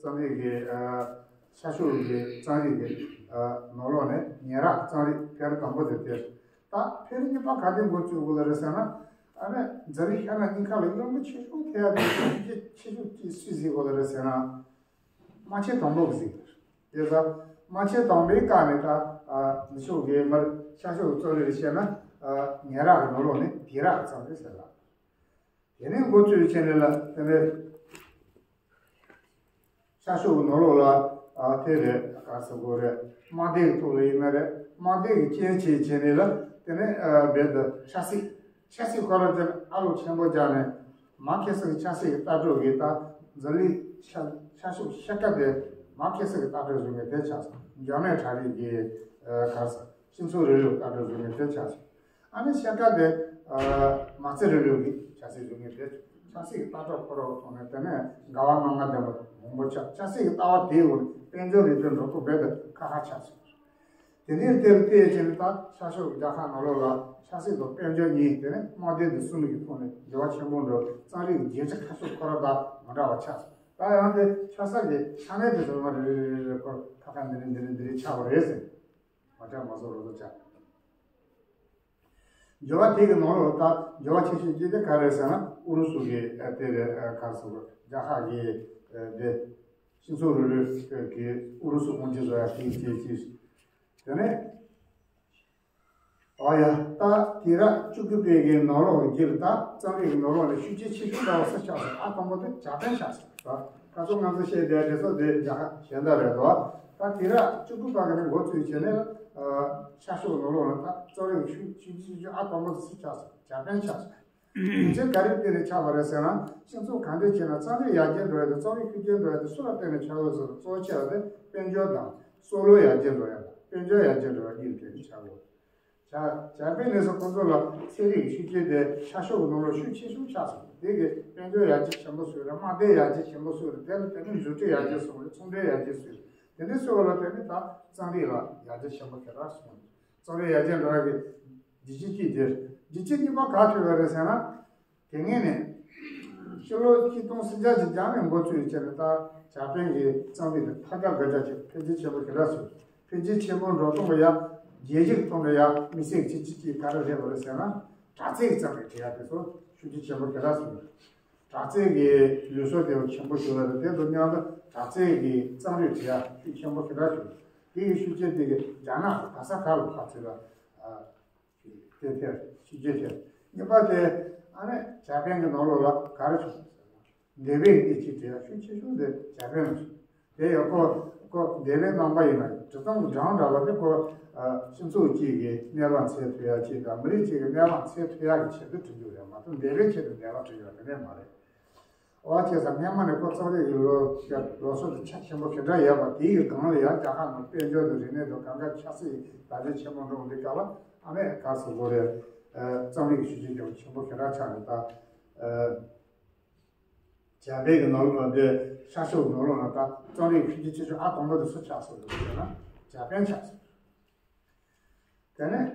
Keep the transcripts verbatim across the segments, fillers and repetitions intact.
རྩོམ་རིག་གི་ཨ་ཤར་ཕྱོགས་ཀྱི་རྩོམ་རིག་གི་ཨ་ནང་ལོགས་ནས་ཉེ་རགས་རྩོམ་རིག་ཕེར་དང་པོ་དེ་སྟེ། ད་ཕེར་གཉིས་པ་ག་དེ་འགོ་བཙུགས་དགོས་ལ་རེད་ཟེར་ན། ཨ་ནི་འཛམ་གླིང་ཤར་ནུབ་གཉིས་ཀ་ལ་གཡོ་འགུལ་ཆེ་ཤོས་ཐེབས་ཡ་དེ་ཆེ་ཤོས་ཀྱི་སུས་གཟིགས་དགོས་ལ་རེད་ཟེར་ན། རྨ་ཆེན་དང་པོ་གིས་གཟིགས་པ་རེད། དེ་ཙང་རྨ་ཆེན་དང་པོའི་སྐབས་ནས་ད་ཨ་འདི་ཕྱོགས་ཀྱི་མར་ཤར་ཕྱོགས་ཀྱི་རྩོམ་རིག་ལ་བཤད་ན་ཨ་ཉེ་རགས་ཀྱི་ནང་ལོགས་ནས་དེ་རགས་ཀྱི་རྩོམ་རིག་ཟེར་ལ། དེ་ནས་འགོ་བཙུགས་བྱས་ནས་ལ་དེ་ནས་ཤར་ཕྱོགས་ཀྱི་ནང་ལོགས་ལ་ཨ་དེ་རེད། ག་ཟེར་དགོས་རེད། དམག་སྡེ་གི་ཐོག་ལ་ཡིན་ན་རེད། དམག་སྡེ་གི་རྐྱེན་བྱས་བྱས་ནས་ལ་དེ་ནས་ཨ་རྦད་དེ་ཆབ་སྲིད། ཆབ་སྲིད་ཁོ་རང་ཅན་ཨ་ལོ་ཆེན་པོ་རྒྱག་ནས་མར་ཁེ་སི་གི་ཆབ་སྲིད་ཀྱི་ལྟ་གྲུབ་ཀྱི་ད་འཛམ་གླིང་ཤར་ཤར་ཕྱོགས་ཤར་ཁ་དེ་མར་ཁེ་སི་གི་ལྟ་གྲུབ་བཟོ་མཁན་དེ་ཆགས་སོང་། འཇར་མན་གྲ་སྒྲིག་གི་ག་ཟེར་སྤྱི་ཚོགས་རིང་ལུགས་ལྟ་གྲུབ་བཟོ་མཁན་དེ་ཆགས་སོང་། ཨ་ནི་ཤར་ཁ་དེ་མ་རྩའི་རིང་ལུགས་ཀྱི་ཆབ་སྲིད་བཟོ་མཁན་དེ་ཆགས་སོང་། ཆབ་སྲིད་ཀྱི་ལྟ་གྲུབ་ཁོ་རང་ཐོག་ནས་དེ་ནས་འགལ་བ་སྣ་ལྔ་ལྡན་པ་མང་པོ་ཆགས། ཆབ་སྲིད་ཀྱི་ལྟ་བ་དེའི་འོག་ནས་དཔལ་འབྱོར་རིག་པའི་འགྲོ་སྟངས་རྦད་དེ་ཁག་ཁག་ཆགས་སོང་། དེ་ནས་དེར་བལྟས་ཕྱིན་ད་ཤར་ཕྱོགས་རྒྱལ་ཁབ་ནང་ལོགས་ལ་ཆབ་སྲིད་དང་དཔལ་འབྱོར་གཉིས། དེ་ནས་དམག་སྡེ་འདི་གསུམ་གྱི་ཐོག་ནས་འགྱུར་བ་ཆེན་པོ་འགྲོ། རྩོམ་རིག་གི་རྒྱན་ཆ་ཁ་ཤས་ཁོ་རང་དང་མི་འདྲ་བ་ཆགས་སོང་། ད་ཡང་དེ་ཆགས་ས་གི་ཆ་ནས་དེ་ཚོ་མར་རེ་རེ་རེ་རེ་ཁོ་ཁ་ཁ་འདི་རེ་འདི་རེ་འདི་རེ་ཆགས་པ་རེད་ཟེར། མ་ཆགས་མ་སོང་རོ་ཚོ་ཆགས། འགྱུར་བ་དེ་གི་ནང་ལོགས་ད་འགྱུར་བ་ཆེ་ཤོས་ཅིག་དེ་ག་རེ་ཟེར་ན། ཨུ་རུ་སུ་གི་ཨ་དེ་རེད། ཨ་ག་རེ་ཟེར་དགོས། རྒྱལ་ཁབ་ཀྱི་ཨ་དེ་སྤྱི་ཚོགས་རིང་ལུགས་ཀྱི་ཨུ་རུ་སུ་དབང་སྒྱུར་བཟོ་ཡ་དེ་བྱས་ཅིག། དེ་ནས་ཨོ་ཡ། ད་དུས་རབས་བཅུ་དགུ་པའི་གི་ནང་ལོགས་ཀྱི་རྒྱུད་ལ་ད་རྩོམ་རིག་གི་ནང་ལོགས་ནས་ཤུགས་རྐྱེན་ཆེ་ཤོས་འདྲ་བ་སུ་ཆགས་སོང་། ཨ་དང་པོ་དེ་འཇར་པན་ཆགས་སོང་། ད་ད་ཚོ་ང་ཚོ་བཤད་བསྡད་དེ་ཚོ་དེ་རྒྱལ་ཁབ་གཞན་དག་རེད་དོ། ད་དུས་རབས་བཅུ་དགུ་པ་གི་ནས་འགོ་བཙུགས་བྱས་ནས་ཨ་ཤར་ཕྱོགས་ནང་ལོགས་ལ་ད་རྩོམ་རིག་ཤུགས་ཤུགས་ཆེ་ཤོས་ཨ་དང་པོ་དེ་སུ་ཆགས་སོང་། འཇར་པན་ཆགས་སོང་། དེ་ཚོས་ག་རེ་བརྟེན་ནས་ཆགས་པ་རེད་ཟེར་ན། སྤྱི་ཚོགས་ག་འདྲས་བྱས་ན་རྩོམ་རིག་ཡར་རྒྱས་འགྲོ་ཡ་དེ། རྩོམ་རིག་ཤུགས་རྐྱེན་འགྲོ་ཡ་དེ་སུ་ལ་བརྟེན་ནས་ཆགས་ཡོད་ཟེར་ན། གཙོ་ཆེ་བ་དེ་དཔལ་འབྱོར་དང་། སྲོག་བླུ་ཡར་རྒྱས་འགྲོ་ཡ་དང་དཔལ་འབྱོར་ཡར་རྒྱས་འགྲོ་ཡ་གཉིས་ལ་བརྟེན་ནས་ཆགས་ཡོད། ཇར་པན་ནས་སུ་ཁོང་ཚོ་ལ་ཚན་རིག་ཤུགས་རྐྱེན་དེ་ཤར་ཕྱོགས་ཀྱི་ནང་ལོགས་ཤུགས་ཆེ་ཤོས་ཆགས་སོང་། དེ་གིས་དཔལ་འབྱོར་ཡར་རྒྱས་ཆེན་པོ་བཟོས་རེད། དམག་སྡེ་ཡར་རྒྱས་ཆེན་པོ་བཟོས་རེད། དེ་ལ་དེ་ནས་འཛུགས་སྐྲུན་ཡར་རྒྱས་སོང་རེད། ཚོང་འབྲེལ་ཡར་རྒྱས་སོང་རེད། དེ་འདྲ་བཟོས་པ་ལ་བརྟེན་ནས་ད་རྩོམ་རིག་ལ་ཡར་རྒྱས་ཆེན་པོ་ཞེ་དྲག་སོང་། རྩོམ་རིག་ཡར་རྒྱས་འགྲོ་ཡ་གི་བརྒྱུད་རིམ་གཅིག་དེ། བརྒྱུད་རིམ་གཉིས་པ་ག་ཐུག་པ་རེད་ཟེར་ན། དེ་སྔོན་ནས་ཕྱི་ལོ་ཆིག་སྟོང་བཞི་བརྒྱ་ཞིག་རྒྱབ་ནས་འགོ་བཙུགས་བྱས་ནས་ད་འཇར་པན་གྱི་རྩོམ་རིག་དེ་ཐབས་ཆག་གོད་ཆག་ཆེ། འཕེལ་རྒྱས་ཆེན་པོ་ཞེ་དྲག་སོང་། འཕེལ་རྒྱས་ཆེན་པོ་འགྲོ་སྟངས་ལ་ཡ་རྒྱལ་སྤྱིའི་ཐོག་ནས་ཡ་དམིགས་བསལ་གྱི་གཅིག་གཅིག་ག་རེ་སླེབས་པ་རེད་ཟེར་ན། དྲག་རྩལ་གྱི་རྩོམ་རིག་བྲིས་ཡ་དེ་ཚོ་ཤུགས་རྐྱེན་ཆེན་པོ་ཞེ་དྲག་སོང་། དྲག་རྩལ་གྱི་ལུགས་སྲོལ་དེ་ཆེན་པོ་ཞིག་ལ་རེད། དེ་དང་མཉམ་དུ་དྲག་རྩལ་གྱི་རྩོམ་རིག་བྲིས་ཡ་ཤུགས་ཆེན་པོ་ཞེ་དྲག་བྱུང་། དེ་ཡི་ཤུགས་རྐྱེན་དེ་གིས་རྒྱ་ནག་གི་ག་ས་ག་ལ་ཕར་ཚུར་ལ་དེ་ཐེབས། ཤུགས་རྐྱེན་ཐེབས། གཉིས་པ་དེ་ཨ་ནི་འཇར་པན་གྱི་ནང་ལོགས་ལ་ག་རེ་བྱུང་ཟེར་ན། འདས་པའི་གནས་ཚུལ་བྲིས་ཡ་ཤུགས་ཆེ་ཤོས་དེ་འཇར་པན་ལ་བྱུང་། དེ་ཡང་ཁོ་ཁོ་འདས་པའི་རྣམ་པ་ཡིན་ན། འབྲི་སྟངས་ཀྱི་སྒྲ་འདྲ་བ་དེ་ཁོ་ཨ་སྤྱི་ཚོགས་གཅིག་གི་གནས་བབ་འཚོལ་ཐུབ་ཡ་གཅིག་དང་། མི་རིགས་གཅིག་གི་གནས་བབ་འཚོལ་ཐུབ་ཡ་གི་ཆེད་དུ་བྲིས་རྒྱུ་རེད་མ་གཏོགས་འདས་པའི་ཆེད་དུ་འདས་པ་བྲིས་ཡོད་དེ་ནས་མ་རེད། འོ་བྱས་ཙང་སྔོན་མ་ནས་ཁོ་རྩོམ་རིག་གི་ལོ་ལོ་སོ་དེ་ཆ་ཆེན་པོ་ཞེ་དྲག་ཡོད་པ་དེ་ཡི་སྒང་ལ་ཡང་རྒྱལ་ཁབ་ནང་དཔལ་འབྱོར་དང་རིག་གནས་དང་གང་ག་ཆབ་སྲིད་དར་རྒྱས་ཆེན་པོ་འགྲོ་འདི་སྐབས་ལ་ཨ་ནི་ག་ཟེར་དགོས་རེད། ཨ་རྩོམ་རིག་གི་ཤུགས་རྐྱེན་ཀྱང་ཆེན་པོ་ཞེ་དྲག་ཆགས་ནས་ད། ཨ་འཇར་པན་གྱི་ནང་ལོགས་ལ་འདི་ཤར་ཕྱོགས་ནང་ལོགས་ལ་ད་རྩོམ་རིག་ཤུགས་རྐྱེན་ཆེ་ཤོས་ཨ་དང་པོ་དེ་སུ་ཆགས་སོང་ཟེར་ན་འཇར་པན་ཆགས་སོང་། དེ་ནས་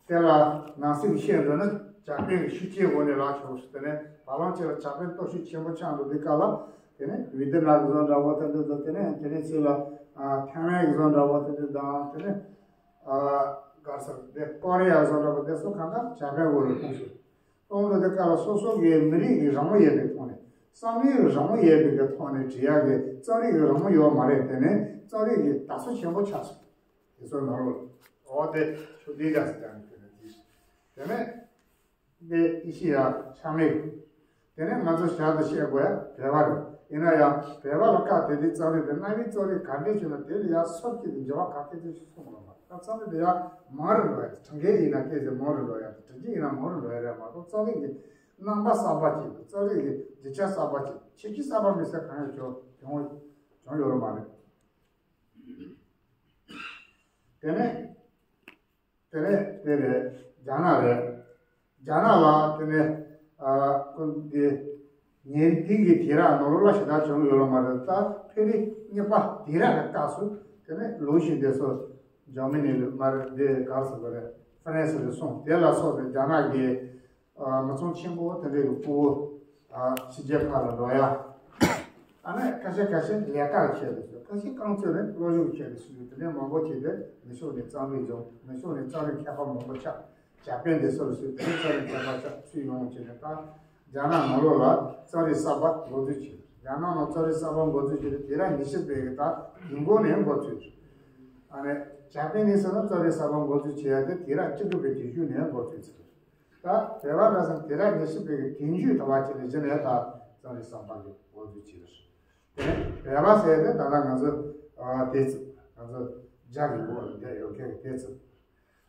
དེ་ལ་ནང་གསེས་ཀྱི་བཤད་འདོད་ན་འཇར་པན་གྱི་ཤུགས་རྐྱེན་འོག་ནས་ལ་བྱུང་། དེ་ནས་བར་ལམ་ཅིག་ལ་འཇར་པན་སྟོབས་ཤུགས་ཆེན་པོ་ཆགས་འགྲོ་དུས་སྐབས་ལ། དེ་ནས་ཝི་ཏི་ནམ་གྱི་བཟོ་འདྲ་བོ་དེ་འདྲ་དང་། དེ་ནས་དེ་ནས་ཚུར་ལ་ཨ་ཐའེ་ཝན་གྱི་བཟོ་འདྲ་བོ་དེ་འདྲ་དང་། དེ་ནས་ཨ་ག་རེ་ཟེར་དེ་ཀོ་རི་ཡ་བཟོ་འདྲ་བོ་དེ་ཚོ་གང་ག་འཇར་པན་འོག་ལ་ལྷུང་སོང་། གཏོང་འདོད་དེ་ག་ལ་སོ་སོ་གི་མི་རིགས་ཀྱི་རང་དབང་ཡོད་པའི་ཐོག་ནས། བསམ་བློའི་རང་དབང་ཡོད་པའི་གི་ཐོག་ནས་བྲིས་ཡག་གི་རྩོམ་རིག་གི་རང་དབང་ཡོད་མ་རེད། དེ་ནས་རྩོམ་རིག་གི་དར་སྲོལ་ཆེན་པོ་ཆགས་སོང་། དེ་ཚོ་ནང་ལོགས་འོ་དེ་ཆུ་དེ་འདྲ་ཟེར་ཀྱང་དེ་ནས་དེ་དེ་ནས་དེ་ཨེ་ཤེ་ཡ་ཤར་མེད། དེ་ནས་ང་ཚོ་ཞར་དུ་བཤད་དགོས་ཡ་བོད་པ་རེད། ཡིན་ན་ཡང་བོད་པ་ལ་ཁ་དེ་དུས་རྩོམ་རིག་དེ་གནའ་བོའི་རྩོམ་རིག་ག་འདྲས་བྱུང་ན་དེ་ལ་ཡ་སོར་གྱི་འགྱུར་བ་ག་གེ་དེ་ཞིག་སོང་མ་རེད། ད་རྩོམ་རིག་དེ་ཡ་མང་རུ་འགྲོ་ཡ། གྲངས་ཀའི་ཡིན་ན་སྐད་ཆ་མང་རུ་འགྲོ་ཡ། བྲིས་རྒྱུ་ཡིན་ན་མང་རུ་འགྲོ་ཡ་རེད་མ་གཏོགས། རྩོམ་རིག་གི་རྣམ་པ་གསར་པ་ཅིག་དང་རྩོམ་རིག་གི་རྒྱུ་ཆ་གསར་པ་ཅིག་ཁྱད་ཆོས་གསར་པ་མེད་ས་གང་ཡང་བྱུང་བྱུང་བྱུང་ཡོད་མ་རེད། དེ་ནས་དེ་ནས་དེ་རེད། རྒྱ་ནག་རེད། རྒྱ་ནག་ལ་དེ་ནས་ཨ་ཁོ་འདི་ཉིན་དེ་གི་དུས་རབས་ནང་ལོགས་ལ་ཞེ་དྲག་བྱུང་ཡོད་ལ་མ་རེད། ད་ཕེ་རི་གཉིས་པ་དུས་རབས་ཀྱི་སྐབས་སུ་དེ་ནས་ལུའུ་ཞི་དེ་ཚོ་འཇར་མ་ནི་ལ་མར་འདི་ག་རེ་ཟེར་དགོས་རེད། ཧྥ་རན་སི་ལ་སོང་། དེ་ལ་སོགས་པའི་རྒྱ་ནག་གི་ཨ་མི་ཚང་ཆེན་པོ་དེ་འདྲའི་གི་ཕྲུ་གུ་ཨ་ཕྱི་རྒྱལ་ཁག་ལ་འགྲོ་ཡ། ཨ་ནི་ཁ་ཤས་ཁ་ཤས་ལས་ཀར་ཆས་ཏེ་སུ། ཁ་ཤས་རྐང་ཚོད་རེ་བློ་ཡུལ་ཆས་ཏེ་སུ། དེ་ནས་མང་པོ་བྱས་ཏེ་མི་ཤོག་ནས་རྩོམ་རིག་སྦྱོང་། མི་ཤོག་ནས་རྩོམ་རིག་མཁས་པ་མང་པོ་ཆགས། ཇ་པན་དེ་སོ་སོ་དེ་ནས་རྩོམ་རིག་མཁས་པ་ཆགས། སུ་ཡོང་བྱས་ནས་ད་རྒྱ་ནག་ནང་ལོགས་ལ་རྩོམ་རིག་གསར་པ་འགོ་འཛུགས་བྱས། རྒྱ་ནག་ནང་རྩོམ་རིག་གསར་པ་འགོ་འཛུགས་བྱས་ཏེ་དུས་རབས་ཉི་ཤུ་པའི་གི་ད་དུས་འགོ་ནས་འགོ་ཚུགས། ཨ་ནི་ཇ་པན་ནི་སོ་ན་རྩོམ་རིག་གསར་པ་འགོ་འཛུགས་བྱས་ཏེ་དུས་རབས་བཅུ་དྲུག་པའི་དུས་མཇུག་ནས་འགོ་ཚུགས་ཚུལ། ད་བོད་པ་ལ་སོང་དུས་རབས་ཉི་ཤུ་པའི་གི་དུས་མཇུག་ད་བ་ཅི་ལས་གཞི་ནས་ད་རྩོམ་རིག་གསར་པ་གི་འགོ་འཛུགས་བྱས་རེད། དེ་ནས་བོད་པ་ཟེར་ཏེ་ད་ལྟ་ང་ཚོ་ཨ་དེ་ཚོ་ང་ཚོ་རྒྱ་གི་འོག་ལ་བསྡད་ཡོད་མཁན་དེ་ཚོ།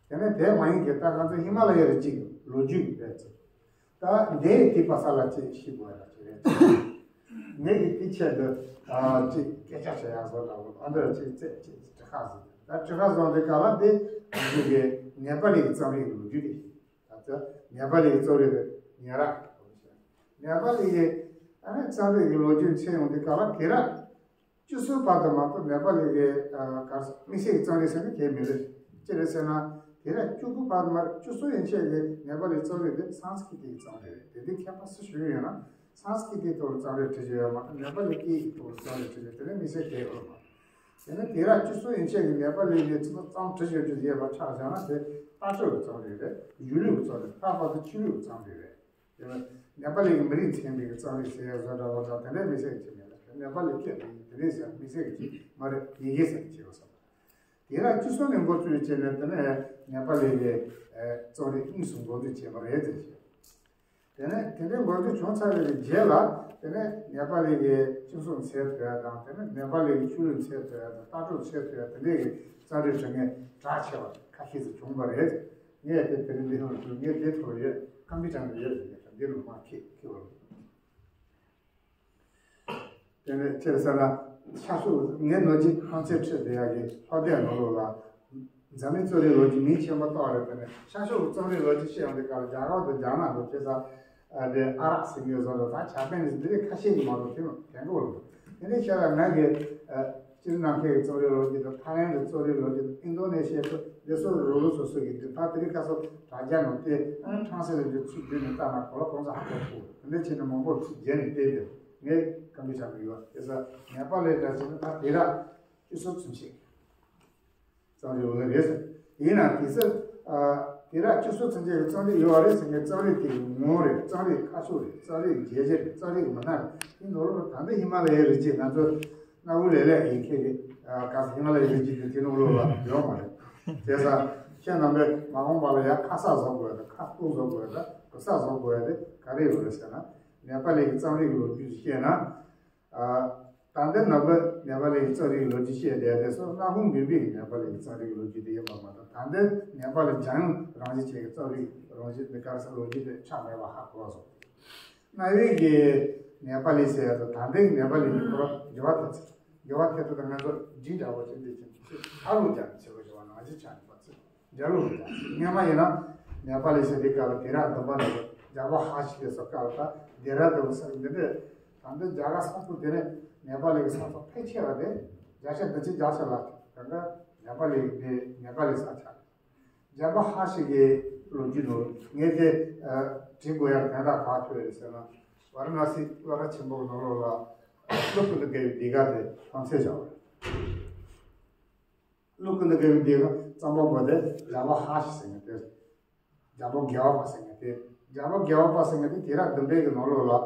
དེ་ནས་དེ་མ་ཡིན་གྱི་ད་ང་ཚོ་ཧི་མ་ལ་ཡའི་རི་རྒྱུད་ཀྱི་ལོ་རྒྱུས་ཀྱི་དཔེ་ཚོ། ད་འདས་དེ་པ་ས་ལ་ཅིག་ཤི་དགོས་ལ་ཅིག་རེད། ངས་ཀྱི་དེ་ཆེད་དུ་ཨ་ཅིག་སྐད་ཆ་བཤད་ཡག་བཟོ་ལ་འོ་ཨ་འདྲ་ཅིག་རྩེད་ཅིག་དྲི་ཁ་བཟོ། ད་དྲི་ཁ་བཟོ་འདི་ག་ལ་དེ་རྒྱུད་ཀྱི་ནེ་པ་ལི་གི་རྩོམ་རིག་གི་ལོ་རྒྱུས་རེད། ད་ནེ་པ་ལི་གི་རྩོམ་རིག་གི་ཉེ་ར་ནེ་པ་ལི་གི་ཨ་ནི་རྩོམ་རིག་གི་ལོ་རྒྱུས་འཚོལ་ཡོང་དུས་སྐབས་ལ་དུས་རབས་བཅུ་གསུམ་བར་དུ་མ་གཏོགས་ནེ་པ་ལི་གི་ཨ་ག་རེ་ཟེར་དམིགས་བསལ་གྱི་རྩོམ་རིག་ཟེར་ན་གང་ཡང་མི་རེད། ཅི་རེད་ཟེར་ན་དུས་རབས་བཅུ་དགུ་བར་དུ་མ་བཅུ་གསུམ་ཡན་ཆད་ཀྱི་ནེ་པ་ལི་རྩོམ་རིག་དེ་སཾ་སྐྲྀ་ཏ་གི་རྩོམ་རིག་རེད། དེ་དུས་མཁས་པ་སུ་ཞུ་གི་ཡོད་ན་སཾ་སྐྲྀ་ཏའི་ཐོག་ལ་རྩོམ་རིག་བྲིས་ཀྱི་ཡོད་མ་གཏོགས་ནེ་པ་ལི་སྐད་ཀྱི་ཐོག་ལ་རྩོམ་རིག་བྲིས་ཀྱི་དེ་ནི་དམིགས་བསལ་གང་ཡང་ཡོད་མ་རེད། དེ་ནི་དུས་རབས་བཅུ་གསུམ་ཡན་ཆད་ཀྱི་ནེ་པ་ལི་གི་ཚོ་རྩོམ་བྲིས་ཡོད་རྒྱུ་ཡོད་པ་ཆ་བཞག་ན་དེ་ལྟ་གྲུབ་ཀྱི་རྩོམ་རིག་རེད། གཞུང་ལུགས་ཀྱི་རྩོམ་རིག་ལྷག་པར་དུ་ཆོས་ལུགས་ཀྱི་རྩོམ་རིག་རེད། དེ་ནི་ནེ་པ་ལི་གི་མི་རིགས་མཚན་པའི་རྩོམ་རིག་ཟེར་ཡ་བཟོ་འདྲ་བོ་དང་དེ་འདྲའི་དམིགས་བསལ་གྱི་མེད་ལ་ནེ་པ་ལི་སྐད་དང་དེ་འདྲའི་ཟེར་དམིགས་བསལ་གྱི་མ་རེད། ཡི་གེ་ཟེར་གྱི་བྱེད་པ་སོགས། དེ་ལ་བཅུ་གསུམ་ནས་འགོ་བཙུགས་བྱས་ནས་དེ་ནས་ནེ་པ་ལི་གི་རྩོམ་རིག་དངོས་སུ་འགོ་འཛུགས་བྱས་པ་རེད་ཟེར་བཤད། དེ་ནས་དེ་འདྲའི་འགོ་འཛུགས་བྱུང་ཚར་བའི་རྗེས་ལ་དེ་ནས་ནེ་པ་ལི་གི་སྤྱི་ཚོགས་འཚོལ་ཐུབ་ཡ་དང་དེ་ནས་ནེ་པ་ལི་གི་ཆོས་ལུགས་འཚོལ་ཐུབ་ཡ་དང་ལྟ་གྲུབ་འཚོལ་ཐུབ་ཡ་དེ་འདྲའི་གི་རྩོམ་རིག་འབྲི་མཁན་གྲགས་ཆེ་བ་ཁ་ཤས་ཤིག་བྱུང་བ་རེད། ངས་དེ་དེ་རིང་འདི་ནང་ལ་ངས་དེ་ཐོག་ཡོད་ཀམ་པུ་ཊར་ནང་ཡོད་ཟེར་ནས་འདི་ལ་མར་འཁྱེར་འཁྱེར་བ་རེད། དེ་ནས་ཅི་ཟེར་ན་ཤར་ཕྱོགས་ངའི་ལོ་རྒྱུས་ཧང་ཚེ་ཁྲིད་བསྡད་ཡག་གི་ལྷོ་ལྡན་ནང་ལོགས་ལ་འཛམ་གླིང་རྩོམ་རིག་ལོ་རྒྱུས་མིང་ཆེན་པོ་ཏོག་རེད། དེ་ནས་ཤར་ཕྱོགས་ཀྱི་རྩོམ་རིག་ལོ་རྒྱུས་བཤད་ཡོང་དུས་སྐབས་ལ་རྒྱ་གར་དང་རྒྱ་ནག་དང་བྱས་ཙང་དེ་ཨ་རག་ཟེར་མཁན་བཟོ་འདྲ་དང་ཇ་པན་ནི་འདི་རིགས་ཁ་ཤས་ཀྱིས་མ་གཏོགས་དེ་མ་གཏོགས་གོ་རེད། དེ་ནས་ཤར་ལ་ང་གི་ཨ་སྤྱིར་ནམ་མཁའི་རྩོམ་རིག་ལོ་རྒྱུས་དང་ཐའི་ལན་གྱི་རྩོམ་རིག་ལོ་རྒྱུས་དང་ཨིན་ཌོ་ནེ་ཤི་ཡ་སོགས་དེ་སོགས་རུ་རུ་སོ་སོ་གི་འདི་ད་དེ་རིང་ཁ་སང་དྲ་རྒྱ་ནང་བལྟས་ཨང་ཁྲང་སེ་ལ་འདི་ཚུར་བསྒྱུར་ནས་བལྟས་ན་གོ་ལ་གོང་ས་ཧ་གོ་ཐུབ། དེ་འདྲ་བྱས་ནས་མང་པོ་ཚུར་བསྒྱུར་ནས་བལྟས་ཏེ་ངས་ཀམ་པུ་ཊར་ནང་ཡོད། དེ་ས་ནེ་པ་ལི་འདྲ་བྱས་ན་ད་དུས་རབས་བཅུ་གསུམ་ཚུན་ཆད་རྩོམ་རིག་ཡོད་ནི་རེད་ཟེར། ཡིན་ནའང་དེ་ཚོ་ཨ་དུས་རབས་བཅུ་གསུམ་ཚུན་ཆད་ཀྱི་རྩོམ་རིག་ཡོད་རེད་ཟེར་མཁན་རྩོམ་རིག་དེ་ངོ་བོ་རེད། རྩོམ་རིག་ཁ་ཕྱོགས་རེད། རྩོམ་རིག་རྒྱལ་སྤྱི་རེད། རྩོམ་རིག་མི་སྣ་རེད། དེ་ནོར་ལོ་ད་ལྟ་ཧི་མ་ལ་ཡའི་རི་རྒྱུད་ང་ཚོ་སྣ་བུག་ལེབ་ལེབ་ཡིན་མཁན་གྱི་ཨ་ག་ས་ཧི་མ་ལ་ཡའི་རི་རྒྱུད་དེ་དེ་ནོར་ལོ་ལ་ཡོད་མ་རེད། དེ་ས་ཁྱེད་རྣམ་པས་མ་འོངས་པ་ལ་ཡང་ཁ་གསག་བཟོ་དགོས་དང་ཁ་སྤུ་བཟོ་དགོས་དང་གོས་གསག་བཟོ་དགོས་དེ་ག་རེ་ཡོད་རེད་ཟེར་ན་ནེ་པ་ལི་གི་རྩོམ་རིག་ལོ་རྒྱུས་བཤད་ན། ཨ། ད་ལྟའི་ནང་པ་ནེ་པ་ལི་གི་རྩོམ་རིག་ལོ་རྒྱུས་བཤད་བསྡད་དེ་སོགས་སྔ་ཁུངས་མིན་པའི་ནེ་པ་ལི་གི་རྩོམ་རིག་ལོ་རྒྱུས་དེ་ཡིན་པ་མ་གཏོགས་ད་ལྟའི་ནེ་པ་ལི་འཇམ་དབྱངས་རང་བཞིན་ཅན་གྱི་རྩོམ་རིག་རང་བཞིན་དེ་ག་རེ་ཟེར་ལོ་རྒྱུས་དེ་ཆགས་མེད་པ་ཧ་གོ་སོང་། གནའ་བོའི་གི་ནེ་པ་ལི་ཟེར་ཡ་དང་ད་ལྟའི་ནེ་པ་ལི་གི་ཁོ་རང་འགྱུར་བ་ཐེབས་ཚེ་འགྱུར་བ་ཐེབས་ཚེ་ད་ང་ཚོ་འབྲི་འདྲ་བོ་ཅིག་འདི་ཅིག་ཨ་ལུ་རྒྱག་བྱེད་པ་ཞིག་བ་ནང་བཞིན་ཆགས་ཡོད་པ་ཚོ། རྒྱ་ལུགས་ཀྱང་སྙན་མ་ཡིན་ན་ནེ་པ་ལི་ཟེར་དུས་སྐབས་ལ་དེ་ར་འདུན་པ་ནས་རྒྱ་པོ་ཧ་ཤི་དེ་སོགས་སྐབས་ལ་ད་དེ་ར་འདུན་ཟེར་འདི་འདྲས་ད་འདི་རྒྱ་གར་ས་ཁུལ་དེ་ནས་ནེ་པ་ལི་གི་ས་ཐོག་ཕལ་ཆེ་བ་དེ་རྒྱ་ཤ་འདི་ཅི་རྒྱ་ཤ་ལ་ད་ག་ནེ་པ་ལི་གི་ནེ་པ་ལི་ས་ཆ་རྒྱ་པོ་ཧ་ཤི་གི་ལོ་རྒྱུས་ནོར་ངས་དེ་བྲིས་དགོས་ཡ་དོན་དག་ག་ཐོས་རེད་ཟེར་ན་ཝཱ་ར་ཎ་སི་སློབ་གྲྭ་ཆེན་པོ་ནང་ལོགས་ལ་ཀླུ་ཀུན་ཏ་དགའ་བའི་ལྡེབས་སྒར་དེ་ཕངས་ཚད་བཞག་པ་རེད། ཀླུ་ཀུན་ཏ་དགའ་བའི་ལྡེབས་སྒར་རྩོམ་པ་པོ་དེ་རྒྱ་པོ་ཧ་ཤི་ཟེར་མཁན་དེ། རྒྱལ་པོ་རྒྱལ་བ་པ་ཟེར་མཁན་དེ། རྒྱལ་པོ་རྒྱལ་བ་པ་ཟེར་མཁན་དེ་དུས་རབས་བདུན་པའི་གི་ནང་ལོགས་ལ།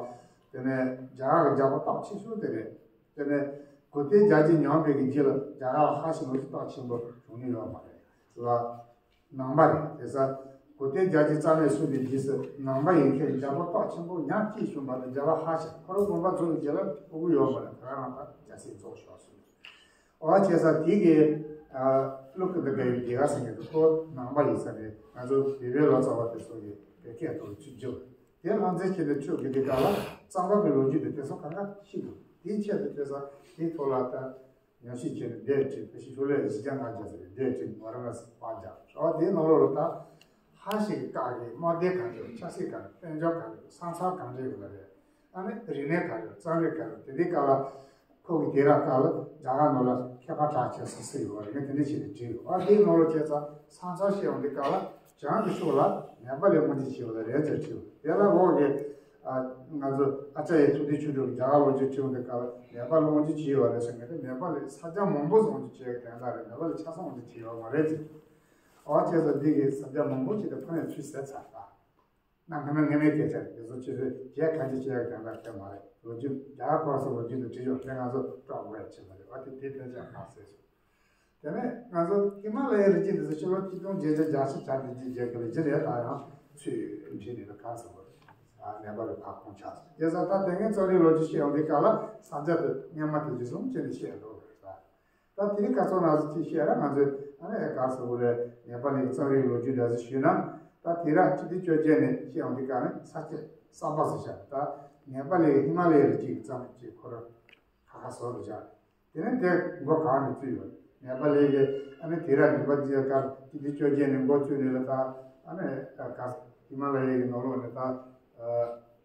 དེ་ནས་རྒྱ་གར་གྱི་རྒྱལ་པོ་སྟོབས་ཆེ་ཤོས་དེ་རེད། དེ་ནས་གུ་ཏའི་རྒྱལ་རྒྱུད་ཉམས་པའི་གི་རྗེས་ལ་རྒྱ་གར་ལ་ཧ་ཤི་ལོ་རྒྱུས་སྟོབས་ཆེན་པོ་བྱུང་མྱོང་ཡོད་མ་རེད་ལ། ནང་པ་རེད། དེ་ས་གུ་ཏའི་རྒྱལ་རྒྱུད་རྩ་མེད་སོང་བའི་རྗེས་སུ་ནང་པ་ཡིན་མཁན་རྒྱལ་པོ་སྟོབས་ཆེན་པོ་ཉག་གཅིག་བྱུང་བ་དང་རྒྱལ་བ་ཧ་ཤི་ཁོ་རང་དགོངས་པ་རྫོགས་པའི་རྗེས་ལ་ཕྲུ་གུ་ཡོད་མ་རེད། ད་ག་རང་ད་རྒྱལ་སྲིད་རྫོགས་ཤོག་གསུངས། འོ་བྱས་ཙང་དེ་གི་ཨ་ཀླུ་ཀུན་ཏ་དགའ་བའི་ལྡེབས་སྒར་ཟེར་མཁན་དེ་ཁོ་ནང་པ་ཡིན་ས་རེད། ང་ཚོ་བོད་པའི་ལོ་ཙཱ་བ་དེ་ཚོ་གི་བོད་སྐད་ཐོག་ཚུར་བསྒྱུར། དེ་ལྷ་མཛེས་ཁྱེད་དེ་ཆོས་དགེ་ལྡན་ཁང་ལ་གཙང་པ་གི་ལོ་རྒྱུས་དེ་དེ་ཚོ་གང་ག་ཤེས་འདུག་དེའི་ཆེད་དུ་བྱས་ཙང་དེའི་ཐོག་ལ་ད་ཉམས་ཞིབ་བྱས་ནས་འདས་བྲིས་ཕལ་ཆེར་ཤོ་ལོ་ཀ་བཞི་བརྒྱ་ལྔ་བརྒྱ་ཟེར་བའི་འདས་བྲིས་ཝཱ་ར་ཎ་སི་པར་རྒྱག་རོགས། དེའི་ནང་ལོགས་ལ་ད་ཧ་ཤི་གི་བཀའ་གི་དམག་སྡེ་ག་འདྲ་ཆབ་སྲིད་ག་འདྲ་དཔལ་འབྱོར་ག་འདྲ་ས་མཚམས་ག་འདྲ་ཡོད་པ་རེད། ཨ་ནི་རིག་གནས་ག་རེ་རྩོམ་རིག་ག་རེ་དེ་འདྲའི་སྐབས་ལ་ཁོ་གི་དུས་རབས་སྐབས་ལ་རྒྱ་གར་ནང་ལ་མཁས་པ་གྲགས་ཆེ་སུ་སུ་ཡོད་རེད། ངས་དེ་འདྲ་བྱས་ནས་བྲིས་ཡོད། ཨ་དེའི་ནང་ལོགས་བྱས་ཙང་ས་མཚམས་བཤད་ཡོང་དུས་སྐབས་ལ་བྱང་གི་ཕྱོགས་ལ་ནེ་པ་ལི་དབང་ཆ་ཆེ་བ་ལ་རེད་ཟེར་བྲིས་ཡོད། དེ་ལ་འོག་གི་ཨ་ ང་ཚོ་ཨ་ཅརྱ་ཐུབ་བསྟན་ཆོས་གྲགས་རྒྱ་གར་ལོ་རྒྱུས་བྲིས་ཡོང་དུས་སྐབས་ལ་ནེ་པ་ལི་དབང་ཆ་ཅི་ཡོད་རེད་ཟེར་མཁན་དེ། ནེ་པ་ལི་ས་སྐྱ་མང་པོ་ཟིག་དབང་ཆ་ཅི་ཡོད་དན་རྟགས་རེད། ནེ་པ་ལི་ཆ་ཚང་དབང་ཆ་ཅི་ཡོད་མ་རེད་ཅེས། འོ་བྱས་ཙང་འདི་གི་ས་སྐྱ་མང་པོ་ཅིག་དེ་ཕ་ནས་ཚུར་ཟད་ཚར་ད། གནའ་སྔ་མའི་སྔ་མའི་སྐད་ཆ་རེད། དེ་ཚོ་ཆུད་ཟོས་བྱས་ཁ་ཅིག་བྱས་ཡག་དན་རྟགས་ཁེལ་མ་རེད། ལོ་རྒྱུས་རྒྱ་གར་ཁོ་ར་སོགས་ལོ་རྒྱུས་དུ་བྲིས་ཡོད་དེ་ང་ཚོ་སྐྲག་དགོས་ཡ་ཆེ་མ་རེད། འོ་དེ་དེ་ཕལ་ཆེར་ཕར་ཟད་སོང་། དེ་ནས་ང་ཚོ་ཧི་མ་ལ་ཡའི་རི་རྒྱུད་འདི་ཚོ་ཕྱི་ལོ་ཆིག་སྟོང་བརྒྱད་བརྒྱ་གྱ་གྲངས་དེ་རྗེས་ཀྱི་རི་རྒྱུད་རེད། ད་ཡང་ཚུར་བྲིས་ནས་ལ་ག་ཟེར་བ་རེད། ནེ་པ་ལི་ཕར་ཁོང་ཆགས་སོང་། བྱས་ཙང་ད་དེ་སྔའི་རྩོམ་རིག་ལོ་རྒྱུས་བཤད་ཡོང་དུས་སྐབས་ལ་ས་སྐྱ་དེ་སྔ་མ་དེ་རྗེས་བཟུང་བྱས་ནས་བཤད་འགྲོ་བ་རེད། ད་དེ་རིང་ཁ་སང་ང་ཚོ་ཅིག་བཤད་ར། ང་ཚོས་ཨ་ནི་ག་ཟེར་བ་རེད། ནེ་པ་ལི་རྩོམ་རིག་ལོ་རྒྱུས་འདྲ་ཟིག་ཞུས་ན། ད་དེ་ར་ཆིག་སྟོང་བཅོ་བརྒྱད་ནས་བཤད་ཡོང་དུས་སྐབས་ནས་ས་སྐྱ་གསར་པ་ཟེར་བྱ། ད་ནེ་པ་ལི་ཧི་མ་ལ་ཡའི་རི་རྒྱུད་ཀྱི་རྩོམ་རིག་ཅིག་ཁོ་ར་ཁ་ཁ་བཟོ་རུ་བྱ། དེ་ནས་དེ་མགོ་གང་ནས་བཙུགས་ཡོད། ནེ་པ་ལི་གི་ཨ་ནི་དེ་ར་ནུས་པ་ཅི་ཡ་གར་ཆིག་སྟོང་བཅོ་བརྒྱད་ནས་མགོ་བཙུགས་ནས་ལ་ད་ཨ་ནི་ག་ཧི་མ་ལ་ཡའི་གི་ནང་ལོགས་ནས་ད་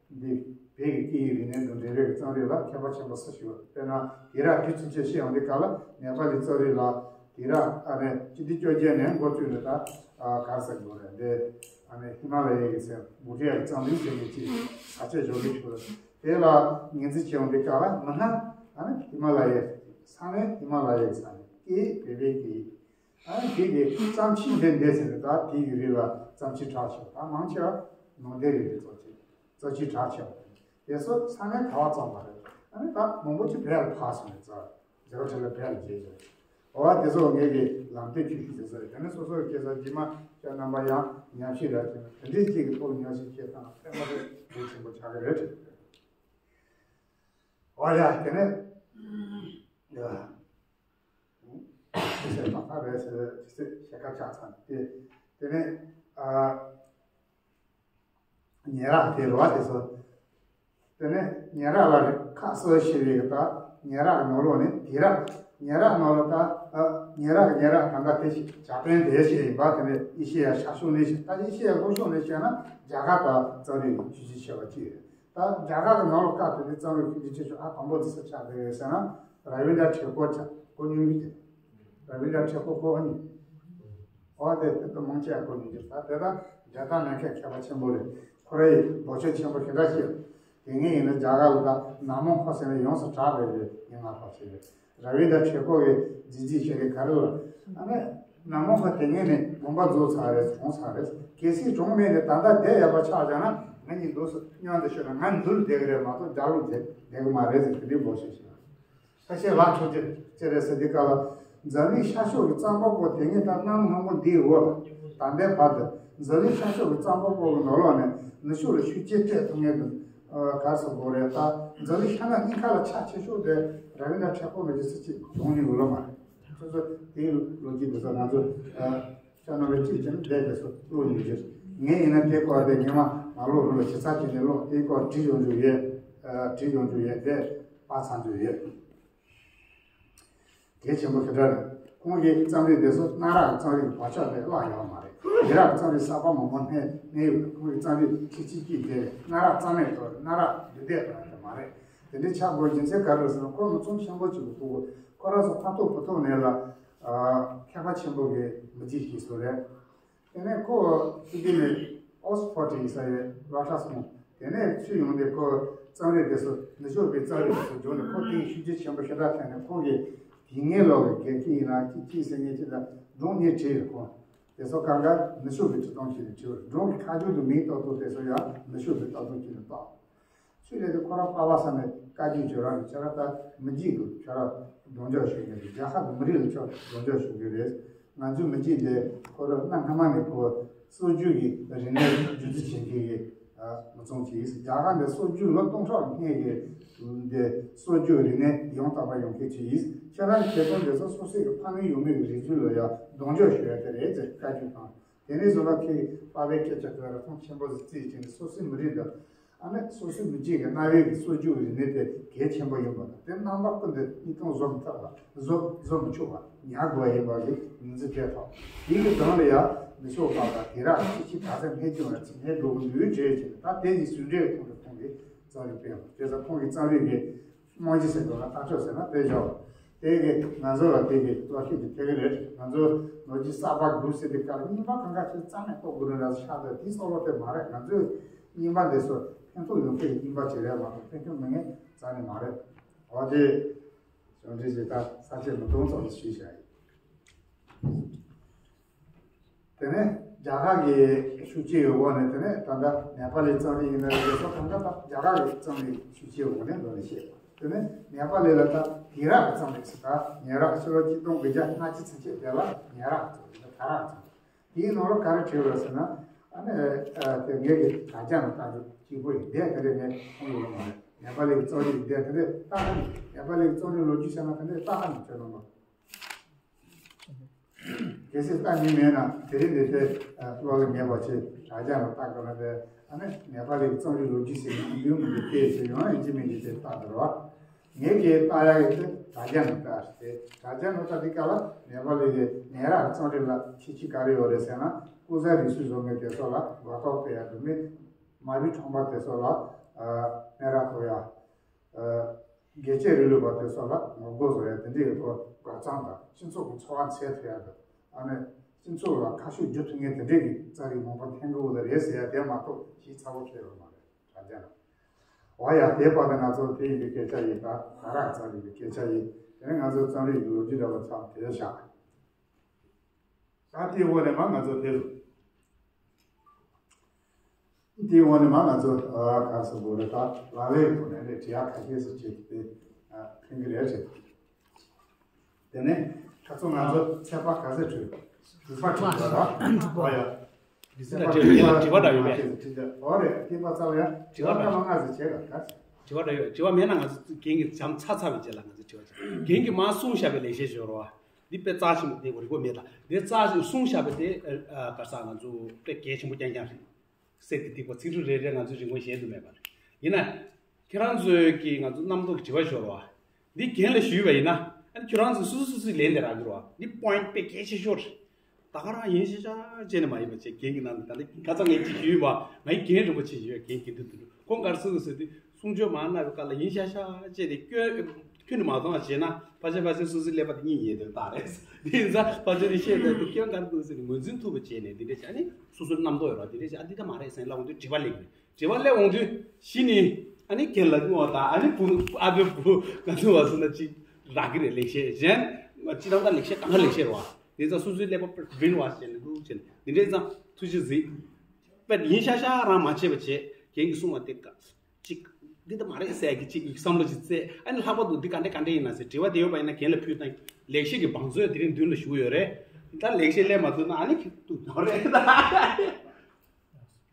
འདི་བོད་ཀྱི་སྐད་ཡིག་རིག་གནས་དང་འབྲེལ་བའི་རྩོམ་རིག་ལ་མཁས་པ་ཆེན་པོ་སུ་ཞིག་ཡོད། དཔེར་ན་དེ་ར་དུས་ཚོད་ཅིག་བཤད་ཡོང་དུས་སྐབས་ལ་ནེ་པ་ལི་རྩོམ་རིག་ལ་དེ་ར་ཨ་ནི་ཆིག་སྟོང་བཅོ་བརྒྱད་ནས་མགོ་བཙུགས་ནས་ད་ག་རེ་ཟེར་དགོས་རེད། འདི་ཨ་ནི་ཧི་མ་ལ་ཡའི་གི་ཟེར་མུ་ཏྲ་ཡའི་རྩོམ་རིག་ཟེར་མཁན་ཅིག་ས་ཆ་འཇོག་གི་ཆོག་རེད། དེ་ལ་ངོས་འཛིན་བྱེད་ཡོང་དུས་སྐབས་ལ་མི་སྣ་ཨ་ནི་ཧི་མ་ལ་ཡའི་ས་གནས། ཧི་མ་ལ་ཡའི་ས་གནས། སྐད་བོད་པའི་སྐད། ཨ་ནི་དེ་གི་རྩོམ་ཆས་འདི་འདི་ཟེར་ནས་ད་དེ་ཡི་རིགས་ལ་རྩོམ་ཆས་གྲགས་ཆེ་བ། ད་མང་ཆེ་བ་ནང་བསྟན་རིག་པའི་རྩོམ་ཆས་རྩོམ་ཆས་གྲགས་ཆེ་བ། དེ་ཚོ་ས་གནས་ག་བ་བརྩམས་པ་རེད། ཨ་ནི་ད་མང་པོ་ཅིག་བོད་ལ་ཕར་སོང་ནས་རྩ་རྫ་བ་ཁྲི་ལ་བོད་ལ་བརྗེས་བྱས། འོ་དེ་ཚོ་ངེད་ཀྱི་ལམ་སྟོན་ཆུ་ཤུལ་དེ་ཚོ་རེད། དེ་ནས་སོ་སོའི་སྐད་ཆ་རྗེས་མ་ཁྱེད་རྣམ་པ་ཡང་ཉམས་ཞིབ་ར་བྱས་ན་དེ་འདྲའི་ཅིག་གི་ཐོག་ཉམས་ཞིབ་བྱེད་སྟངས་ལ་ཕན་པ་རེད། གལ་ཆེན་པོ་ཆགས་ཀྱི་རེད། འོ་ཡ་དེ་ནས་ཡ། ཟེར་ཏག་ཏག་རེད་ཟེར་ཟེར་ཞལ་ཁ་བཅག་ཚར་ཏེ། དེ་ནས་ཨ་ཉེ་རག་དེ་རེད་བ། དེ་ཚོ་དེ་ནས་ཉེ་རག་ལ་རེད། ཁ་གསལ་ཤེས་རིག་གི་ད་ཉེ་རག་ནང་ལོགས་ནས་དེ་རག་ཉེ་རག་ནང་ལོགས་ད་ཨ་ཉེ་རག་ཉེ་རག་ད་ལྟ་དེ་ཞིག་ཇ་པན་དེ་ཞིག་ཡིན་པ། དེ་ནས་ཨེ་ཤེ་ཡ་ཤར་ཕྱོགས་ནས་ཞིག་ད་ཨེ་ཤེ་ཡ་ལྷོ་ཕྱོགས་ནས་བཤད་ན་རྒྱ་གར་ད་རྩོམ་རིག་གི་ཤུགས་རྒྱ་ཆེ་བ་གཅིག་རེད། ད་རྒྱ་གར་གྱི་ནང་ལོགས་སྐབས་དེ་དུས་རྩོམ་རིག་ཤུགས་རྒྱ་ཆེ་ཤོས་ཨ་དང་པོ་དེ་སུ་ཆགས་བསྡད་ཡོད་ཟེར་ན། ར་བི་ན་ཐེ་གོར་ཆགས། གོ་མྱོང་གི་དེ། ར་བི་ན་ཐེ་གོར་གོ་ཨ་ནི། འོ་དེ་དེ་ད་མང་ཆེ་བ་གོ་མྱོང་གི། ད་དེ་ད་རྒྱ་གར་ནང་མཁས་མཁས་པ་ཆེན་པོ་རེད། ཁོ་རའི་འདོགས་ཆོག་ཆེན་པོ་ཞེ་དྲག་ཤེས། དེ་སྔའི་ཡིན་ན་རྒྱ་གར་ལ་ད་ན་མོ་ཧོ་ཟེར་ནས་ཡོངས་སུ་གྲགས་པའི་རེད། ཡིན་ང་ཕོ་ཆེ་རེད། ར་བི་ན་ཐེ་གོར་གྱི་རྗེས་འཇུག་བྱེད་མཁན་ག་རེ་ལ། ཨ་ནི་ན་མོ་ཧོ་དེ་སྔའི་ནས་དགོངས་པ་རྫོགས་ཚར་རེད། གྲོངས་ཚར་རེད། གལ་སྲིད་གྲོངས་མེད་ནས་ད་ལྟ་བསྡད་ཡོད་པ་ཆགས་བཞག་ན་ང་གཉིས་འདུག་སེ་མཉམ་དུ་ཤོད་ན་ང་འདུལ་བསྡད་ཀྱི་རེད་མ་གཏོགས་རྒྱག་ལུགས་བསྡད་བསྡད་ཀྱི་མ་རེད་ཟེར་དེ་འདྲའི་འབོད་ཤོད་བྱས། ཁ་ཤས་ལག་འཁྱོག་ཅེས་ཅེས་རེད་ཟེར་དུས་སྐབས་ལ། འཛམ་གླིང་ཤར་ཕྱོགས་ཀྱི་རྩོམ་པ་པོ་དེ་ངས་ད་གནམ་སྔ་མོ་འདིའི་འོག་ལ་ད་ལྟའི་བར་དུ་འཛམ་གླིང་ཤར་ཕྱོགས་ཀྱི་རྩོམ་པ་པོ་གི་ནང་ལོགས་ནས་ནུབ་ཕྱོགས་ལ་ཤུགས་རྐྱེན་སྤྲད་ཐུབ་མཁན་དུ་ག་རེ་ཟེར་དགོས་རེད། ད་འཛམ་གླིང་ཤར་ནག་གཉིས་ཀ་ལ་ཆ་ཆེ་ཤོས་དེ་ར་བི་ན་ཐེ་གོར་མི་འདུག་སེ་ཅིག་བྱུང་མྱོང་ཡོད་ལོ་མ་རེད། སོ་སོ་དེའི་ལོ་རྒྱུས་འདི་ཚོ་ང་ཚོ་ཨ་ཤ་ན་བའི་གཅིག་ཀྱང་བསྡད་དེ་ཚོ་ཀློག་ཡོང་རྒྱུ། ངས་ཡིན་ན་དེའི་སྐོར་དེ་ཉི་མ་མ་ཀློག་རུང་ལ་ཞིབ་ཚགས་བྱས་ནས་ཀློག་དེའི་སྐོར་བྲིས་ཡོང་རྒྱུ་ཡོད། ཨ་བྲིས་ཡོང་རྒྱུ་ཡོད་དེ་པར་ཚང་རྒྱུ་ཡོད། གལ་ཆེན་པོ་ཞེ་དྲག་རེད། ཁོང་གི་རྩོམ་རིག་དེ་ཚོ་གནའ་རབས་རྩོམ་རིག་གི་བག་ཆགས་དེ་བརླག་ཡོད་མ་རེད། ཉེ་རབས་རྩོམ་རིག་གསར་པ་མང་པོ་སྣེ་སྣེ་ཡོད། ཁོང་གི་རྩོམ་རིག་ཁྱི་གཅིག་གཅིག་དེ་གནའ་རབས་རྩ་མེད་དང་གནའ་རབས་འདུས་སྡོད་དང་དེ་མ་རེད། དེ་འདྲའི་ཆགས་དགོས་རྒྱུ་མཚན་ག་རེ་རེད་ཟེར་ན། ཁོ་མི་ཚང་ཆེན་པོ་གཅིག་གི་ཕྲུ་གུ། ཁོ་རང་ཚོ་ཕ་ཐུག་བུ་ཐུག་ནས་ལ་ཨ་མཁས་པ་ཆེན་པོ་གི་མི་རྗེ་ཞིག་བཟོས་རེད། དེ་ནས་ཁོ་ཕྱི་རྒྱལ་ནས་ཨོག་སི་ཕོར་ཌི་ཡིན་ས་ཡོད་ལ་ཁྲ་སོང་། དེ་ནས་ཚུར་ཡོང་སྟེ་ཁོ་རྩོམ་རིག་དེ་ཚོ་ནུབ་ཕྱོགས་པའི་རྩོམ་རིག་དེ་ཚོ་སྦྱོང་ནས་ཁོ་དེའི་ཤུགས་རྐྱེན་ཆེན་པོ་ཞེ་དྲག་ཐེབས་ནས་ཁོང་གིས་དེ་སྔའི་ལོ་གི་སྒེར་གྱི་ཡིན་ན་ཅི་ཅི་ཟེར་མཁན་ཅི་དང་སྒྲུང་གཉིས་བྲིས་ཡོད། ཁོང་དེ་ཚོ་གང་ག་ནུབ་ཕྱོགས་པའི་འབྲི་སྟངས་ཀྱིས་བྲིས་པ་རེད། སྒྲུང་གི་ཁ་རྒྱུན་དུ་མིང་བཏགས་ཐུབ་དེ་ཚོ་ཡང་ནུབ་ཕྱོགས་པའི་བཏགས་ཐུབ་ཀྱིས་བཏགས། ཚུར་ལས་དེ་ཁོ་རང་པ་ཕ་ས་ནས་བཀའ་བཀྱོན་བྱོས་རང་གི་ཁྱོད་རང་ད་མི་རྒྱུད་ཀྱི་ཁྱོད་རང་གདོང་འཇོག་ཞུ་གི་རེད། རྒྱལ་ཁབ་ཀྱི་མི་རིགས་ལ་ཁྱོད་གདོང་འཇོག་ཞུ་གི་རེད། ང་ཚོའི་མི་རྒྱུད་འདི་ཁོ་རང་གནའ་སྔ་མ་ནས་ཁོ་སྲོལ་རྒྱུན་གྱི་རིག་གནས་རྒྱུད་འཛིན་བྱེད་མཁན་གྱི་མི་ཚང་ཅིག་ཡིན། རྒྱ་གར་འདི་སྲོལ་རྒྱུན་ལོ་སྟོང་ཕྲག་སྔོན་གྱི་འདི་སྲོལ་རྒྱུན་རིག་གནས་ཡང་དག་པ་ཡོང་མཁན་ཅིག་ཡིན། ཁྱེད་རང་གི་བྱེད་སྟངས་འདི་ཚོ་སོ་སོའི་གི་ཕ་མེས་ཡུལ་མེས་ཀྱི་རིག་རྒྱུད་ལ་ཡང་གདོང་འཇོག་ཞུ་ཡ་དེ་རེད་ཅེས་བཀའ་བཀྱོན་དང་། དེ་ནས་བཟུང་ལ་ཁོས་པ་ཕའི་སྐད་ཆ་དེ་ལ་མཐོང་ཆེན་པོ་ཟིག་བརྩིས་བྱས་ནས་སོ་སོའི་མི་རིགས་དང་། ཨ་ནི་སོ་སོའི་མི་རིགས་ཀྱི་གནའ་བོའི་གི་སྲོལ་རྒྱུན་རིག་གནས་དེ་གལ་ཆེན་པོ་ཡིན་པ་དང་། དེ་རྣམ་པ་ཀུན་ཏུ་གཉིས་སྟོང་བཟོ་མི་ཐུབ་པ། བཟོ་བཟོ་མི་ཆོག་པ། ཉར་དགོས་པ་ཡིན་པ་གི་ངོས་འཛིན་སྤྲད་ཐོག་དེའི་གི་དོན་ལ་ཡང་མི་ཆོག་པ་དང་། དེ་རག་ཕྱི་ཕྱི་ག་ཚད་སྨད་རྒྱུ་ལ་ཚིག་སྨད་འགྲོ་གི་འདུག་བྱས་བྱས་ནས། ད་དེ་ཡི་ཟུང་འབྲེལ་གྱི་ཐོག་ནས་ཁོང་གིས་རྩོམ་རིག་སྤེལ་བ། དེ་ཚོ་ཁོང་གི་རྩོམ་རིག་གི་རྨང་གཞི་ཟེར་དགོས་ན་ལྟ་ཕྱོགས་ཟེར་ན་དེ་བཞག་དེ་གི་ང་ཚོ་ལ་དེ་གི་བློ་ཤེད་ཀྱི་ཐེག་གི་རེད། ང་ཚོ་ལོ་རྒྱུས་གསར་པ་དགོས་ཟེར་དུས་སྐབས་རྙིང་པ་གང་ག་ཅིག་རྩ་ནས་རྟོགས་དགོས་རེད་ལ་ཤ་དེ་དེ་སོགས་ལོ་དེ་མ་རེད། ང་ཚོས་རྙིང་པ་འདི་ཚོ་ ཕན་ཐོགས་ཡོང་མཁན་གྱི་རྙིང་པ་ཅིག་རེད་མ་གཏོགས་ཕན་ཁེ་མེད་མཁན་རྩ་ནས་མ་རེད། འོ་དེ། གཞུང་འབྲེལ་ཞེས་ད་ས་བཅད་མི་གཏོང་ཙམ་ཞུས་བཞག་ཡིན། དེ་ནས་རྒྱ་གར་གྱི་ཤུགས་རྐྱེན་ཡོད་སྒོ་ནས། དེ་ནས་ད་ལྟ་ནེ་པ་ལི་རྩོམ་རིག་ཡིན་ན་རེད། དེ་ཚོ་གང་ག་ད་རྒྱ་གར་གྱི་རྩོམ་རིག་ཤུགས་རྐྱེན་འོག་ནས་འགྲོ་ནས་བཤད་པ། དེ་ནས་ནེ་པ་ལི་ལ་ད་དུས་རབས་ཀྱི་རྩོམ་རིག་ཟེར། ད་ཉེ་རབས་ཕྱི་ལོ་ཆིག་སྟོང་དགུ་བརྒྱ་ལྔ་བཅུ་ཙམ་ཅིག་དེ་ལ་ཉེ་རབས་རྩོམ་རིག་ད་ག་རབས་རྩོམ་རིག་དེའི་ནང་ལ་ག་རེ་བྲིས་ཡོད་ཟེར་ན། ཨ་ནི་དེ་ངེད་ཀྱི་དྲ་རྒྱ་ནང་ལྟ་རྒྱུ་གཅིག་པོ་ཡིན། དེ་དེ་འདྲས་ངས་མཐོང་ཡོད་མ་རེད། ནེ་པ་ལི་གི་རྩོམ་རིག་དེ་དེ་འདྲས་ལྟ་ཧ་ནི། ནེ་པ་ལི་གི་རྩོམ་རིག་ལོ་རྒྱུས་བཤད་ན་དེ་འདྲས་ལྟ་ཧ་ནི་བྱོས་གནང་དང་། གལ་སྲིད་ལྟ་མྱོང་མེད་ན་དེ་རིང་འདི་དེ་བློ་ལ་ངེས་པ་བྱས་དྲ་རྒྱ་ལ་ལྟ་དགོས་ན། དེ་ཨ་ནི་ནེ་པ་ལི་རྩོམ་རིག་ལོ་རྒྱུས་ཟེར་ནས་འདུག་མི་འདུག་དེ་ཟེར་ཡོང་ཡིན་གཅིག་མིན་གཅིག་དེ་ལྟ་དགོས་རེད་བ། ངེད་ཀྱིས་ལྟ་ཡག་གི་དེ་དྲ་རྒྱ་ནང་ལྟ་རེད། དེ་དྲ་རྒྱ་ནང་ལྟ་དུས་སྐབས་ལ་ནེ་པ་ལི་གི་ཉེ་རབས་རྩོམ་རིག་ལ་ཁྱད་ཆོས་ག་རེ་ཡོད་རེད་ཟེར་ན། ཀུ་ཟེ་རི་སུ་བཟོ་མཁན་དེ་ཚོ་ལ་མགོ་ཐོག་སྤེལ་ཡག་འདུག་མི། མ་བུའི་ཁྲོམ་པ་དེ་ཚོ་ལ་སྨན་ར་ཐོགས་ཡག་ཨ། རྒྱལ་གཅེས་རིང་ལུགས་པ་དེ་ཚོ་ལ་ངོ་རྒོལ་བཟོ་ཡ་དེ་འདྲའི་སྐོར་དགའ་གཙང་དང་། སྤྱི་ཚོགས་ཀྱི་འཚོ་བ་འཚོལ་ཐུབ་ཡ་དང་། ཨ་ནི་སྤྱི་ཚོགས་ལ་ཁ་ཕྱོགས་བསྒྱུར་ཐུབ་མཁན་དེ་འདྲའི་གི་རྩོམ་རིག་མང་པོ་འཐེན་དགོས་ལ་རེད་ཟེར་ཡ་དེ་མ་གཏོགས་ཞིབ་ཚགས་པོ་ཕྱེ་ཡོད་མ་རེད། དྲ་རྒྱ་ལ། འོ་ཡ། དེ་བར་དུ་ང་ཚོ་དེ་ཡིན་པའི་སྐད་ཆ་ཡིན། ད་ག་རང་རྩོམ་རིག་གི་སྐད་ཆ་ཡིན། དེ་ནས་ང་ཚོ་རྩོམ་རིག་གི་ལོ་རྒྱུས་འདྲ་བ་ཚང་དེ་བཞག་ད་དེའི་འོག་ནས་མར་ང་ཚོ་དེ་རུ། དེའི་འོག་ནས་མར་ང་ཚོ་ཨ་ག་སོ་བོ་རེ་ད་ལ་ལའི་ཐོག་ནས་ནས་བྲིས་ཡག་ཁ་ཤས་སུ་བྱེད་དེ་ཨ་ཕན་གི་རེད་བྱེད། དེ་ནས་ཁ་ཚོ་ང་ཚོ་ཚད་པ་ག་ཚད་བྲིས། དྲུག་པ་བྲིས་པ་ར། དྲུག་པ། ཨ་ཡ། དྲི་བ་འདྲ་ཡོད་པས། འོ་རེད། དེ་པ་ཚ་བ་ཡ། དྲི་བ་འདྲ་མ་ང་ཚོ་བྱེད་ག་ག་དྲི་བ་འདྲ་ཡོད། དྲི་བ་མེད་ན་ང་ཚོ་རྒན་གྱི་བྱམས་ཚ་ཚ་བའི་རྗེས་ལ་ང་ཚོ་དྲི་བ་བྱེད། རྒན་གྱིས་མར་གསུངས་བཞག་པའི་ལེགས་བཤད་ཞོར་བ། འདི་དཔེ་རྩ་ཆེན་པོ་དེ་གོ་རིག་པ་མེད་ད། འདི་རྩ་ཆེན་གསུངས་བཞག་པ་དེ་ཨ་ག་ས་ང་ཚོ་དཔེ་གལ་ཆེན་པོ་རྐྱང་རྐྱང་རེད། གསེར་གྱི་ཐིགས་པ་ཚིག་འབྲུ་རེ་རེ་ང་ཚོས་རིན་གོང་གཞལ་དུ་མེད་པ་རེད། ཡིན་ན། ཁྱེད་རང་ཚོས་ཀྱི་ང་ཚོ་རྣམ་རྟོག་གི་དྲི་བ་ཤོར་བ། འདི་རྒན་ལ་ཞུས་པ་ཡིན་ན། ཨ་ནི་ཁྱེད་རང་ཚོས་སུ་སུ་སུ་སུས་ལན་དེ་རག་གི་རེད་བ། འདི་པོ་ཡིན་ཊི་དཔེ་གལ་ཆེ་ཤོས་རེད། ད་ག་རང་ཡིན་ཤག་ཤག་བྱས་ནས་མ་ཡིན་པ་བྱས། རྒན་གྱི་ནང་དུ་ད་ནི་ཁ་སང་ངས་ཅིག་ཞུས་པ། ང་ཡི་རྒན་རིན་པོ་ཆེ་ཞུས་པ། རྒན་དགེ་འདུན་དོན་གྲུབ་ཁོང་ག་རེ་གསུངས་ཟེར་དུས། གསུང་ཆོས་མར་གནང་བའི་སྐབས་ལ་ཡིན་ཤག་ཤག་བྱས་ཏེ་སྐྱོན་ཁྱོན་ནས་མ་མཐོང་བ་བྱས་ན། ཕལ་ཆེར་ཕལ་ཆེར་སོ་སོའི་ཀླད་པ་དེ་གཉིད་ཉལ་དོན་རྟགས་རེད། དེ་ཡིན་ཙང་ཕལ་ཆེར་དེ་བཤད་ཚར་དུས་སྐྱོན་ག་རེ་འདུག་ཟེར་ནས་ངོས་འཛིན་ཐུབ་པ་བྱས་ནས། དེ་འདྲ་བྱས་ནས་སོ་སོའི་རྣམ་རྟོག་ཡོད་ར། དེ་འདྲ་བྱས། ཨ་འདི་ད་མ་རེད་ཟེར་ལབ་འོང་དུས་དྲི་བ་སླེབས་ཀྱི་རེད། དྲི་བ་སླེབས་འོང་དུས་གཞི་ནས་ཨ་ནི་རྒན་ལགས་སྐུ་ངོ་དང་། ཨ་ནི་བུ་ཨ་ཕའི་བུ་ང་ཚོ་བ་སོ་ན་ཅིག་རག་གི་རེད། ལེགས་བཤད་གཞན་སྤྱིར་བཏང་ད་ལེགས་བཤད་གང་ག་ལེགས་བཤད་རེད་བ། དེ་ཙང་སོ་སོའི་ཀླད་པ་བིན་བ་བྱས་ནས་འདུག་བྱས་ནས། དེ་འདྲས་ཙང་ཐུགས་རྗེ་གཟིགས། དཔེ་ཡིན་ཤག་ཤག་རང་མ་བྱས་པ་བྱས། རྒན་གྱིས་གསུངས་པ་དེ་ཀ་ཅིག་འདི་ད་མ་རེད་ཟེར་གི་ཅིག་བསམ་བློ་ཅིག་བཙལ། ཨ་ནི་ལྷག་པར་དུ་འདི་ག་འདྲ་ག་འདྲ་ཡིན་ན་ཟེར་དྲི་བ་དེ་ཡོད་པ་ཡིན་ན་རྒན་ལ་ཕུལ་དང་། ལེགས་བཤད་ཀྱི་བང་མཛོད་དེ་རིང་མདུན་ལ་བཞུགས་ཡོད་རེད། ད་ལེགས་བཤད་སླེབས་མ་ཐུབ་ན་ཨ་ནི་ཁྱེད་ཐུག་ནོར་རེད་ད། རྒན་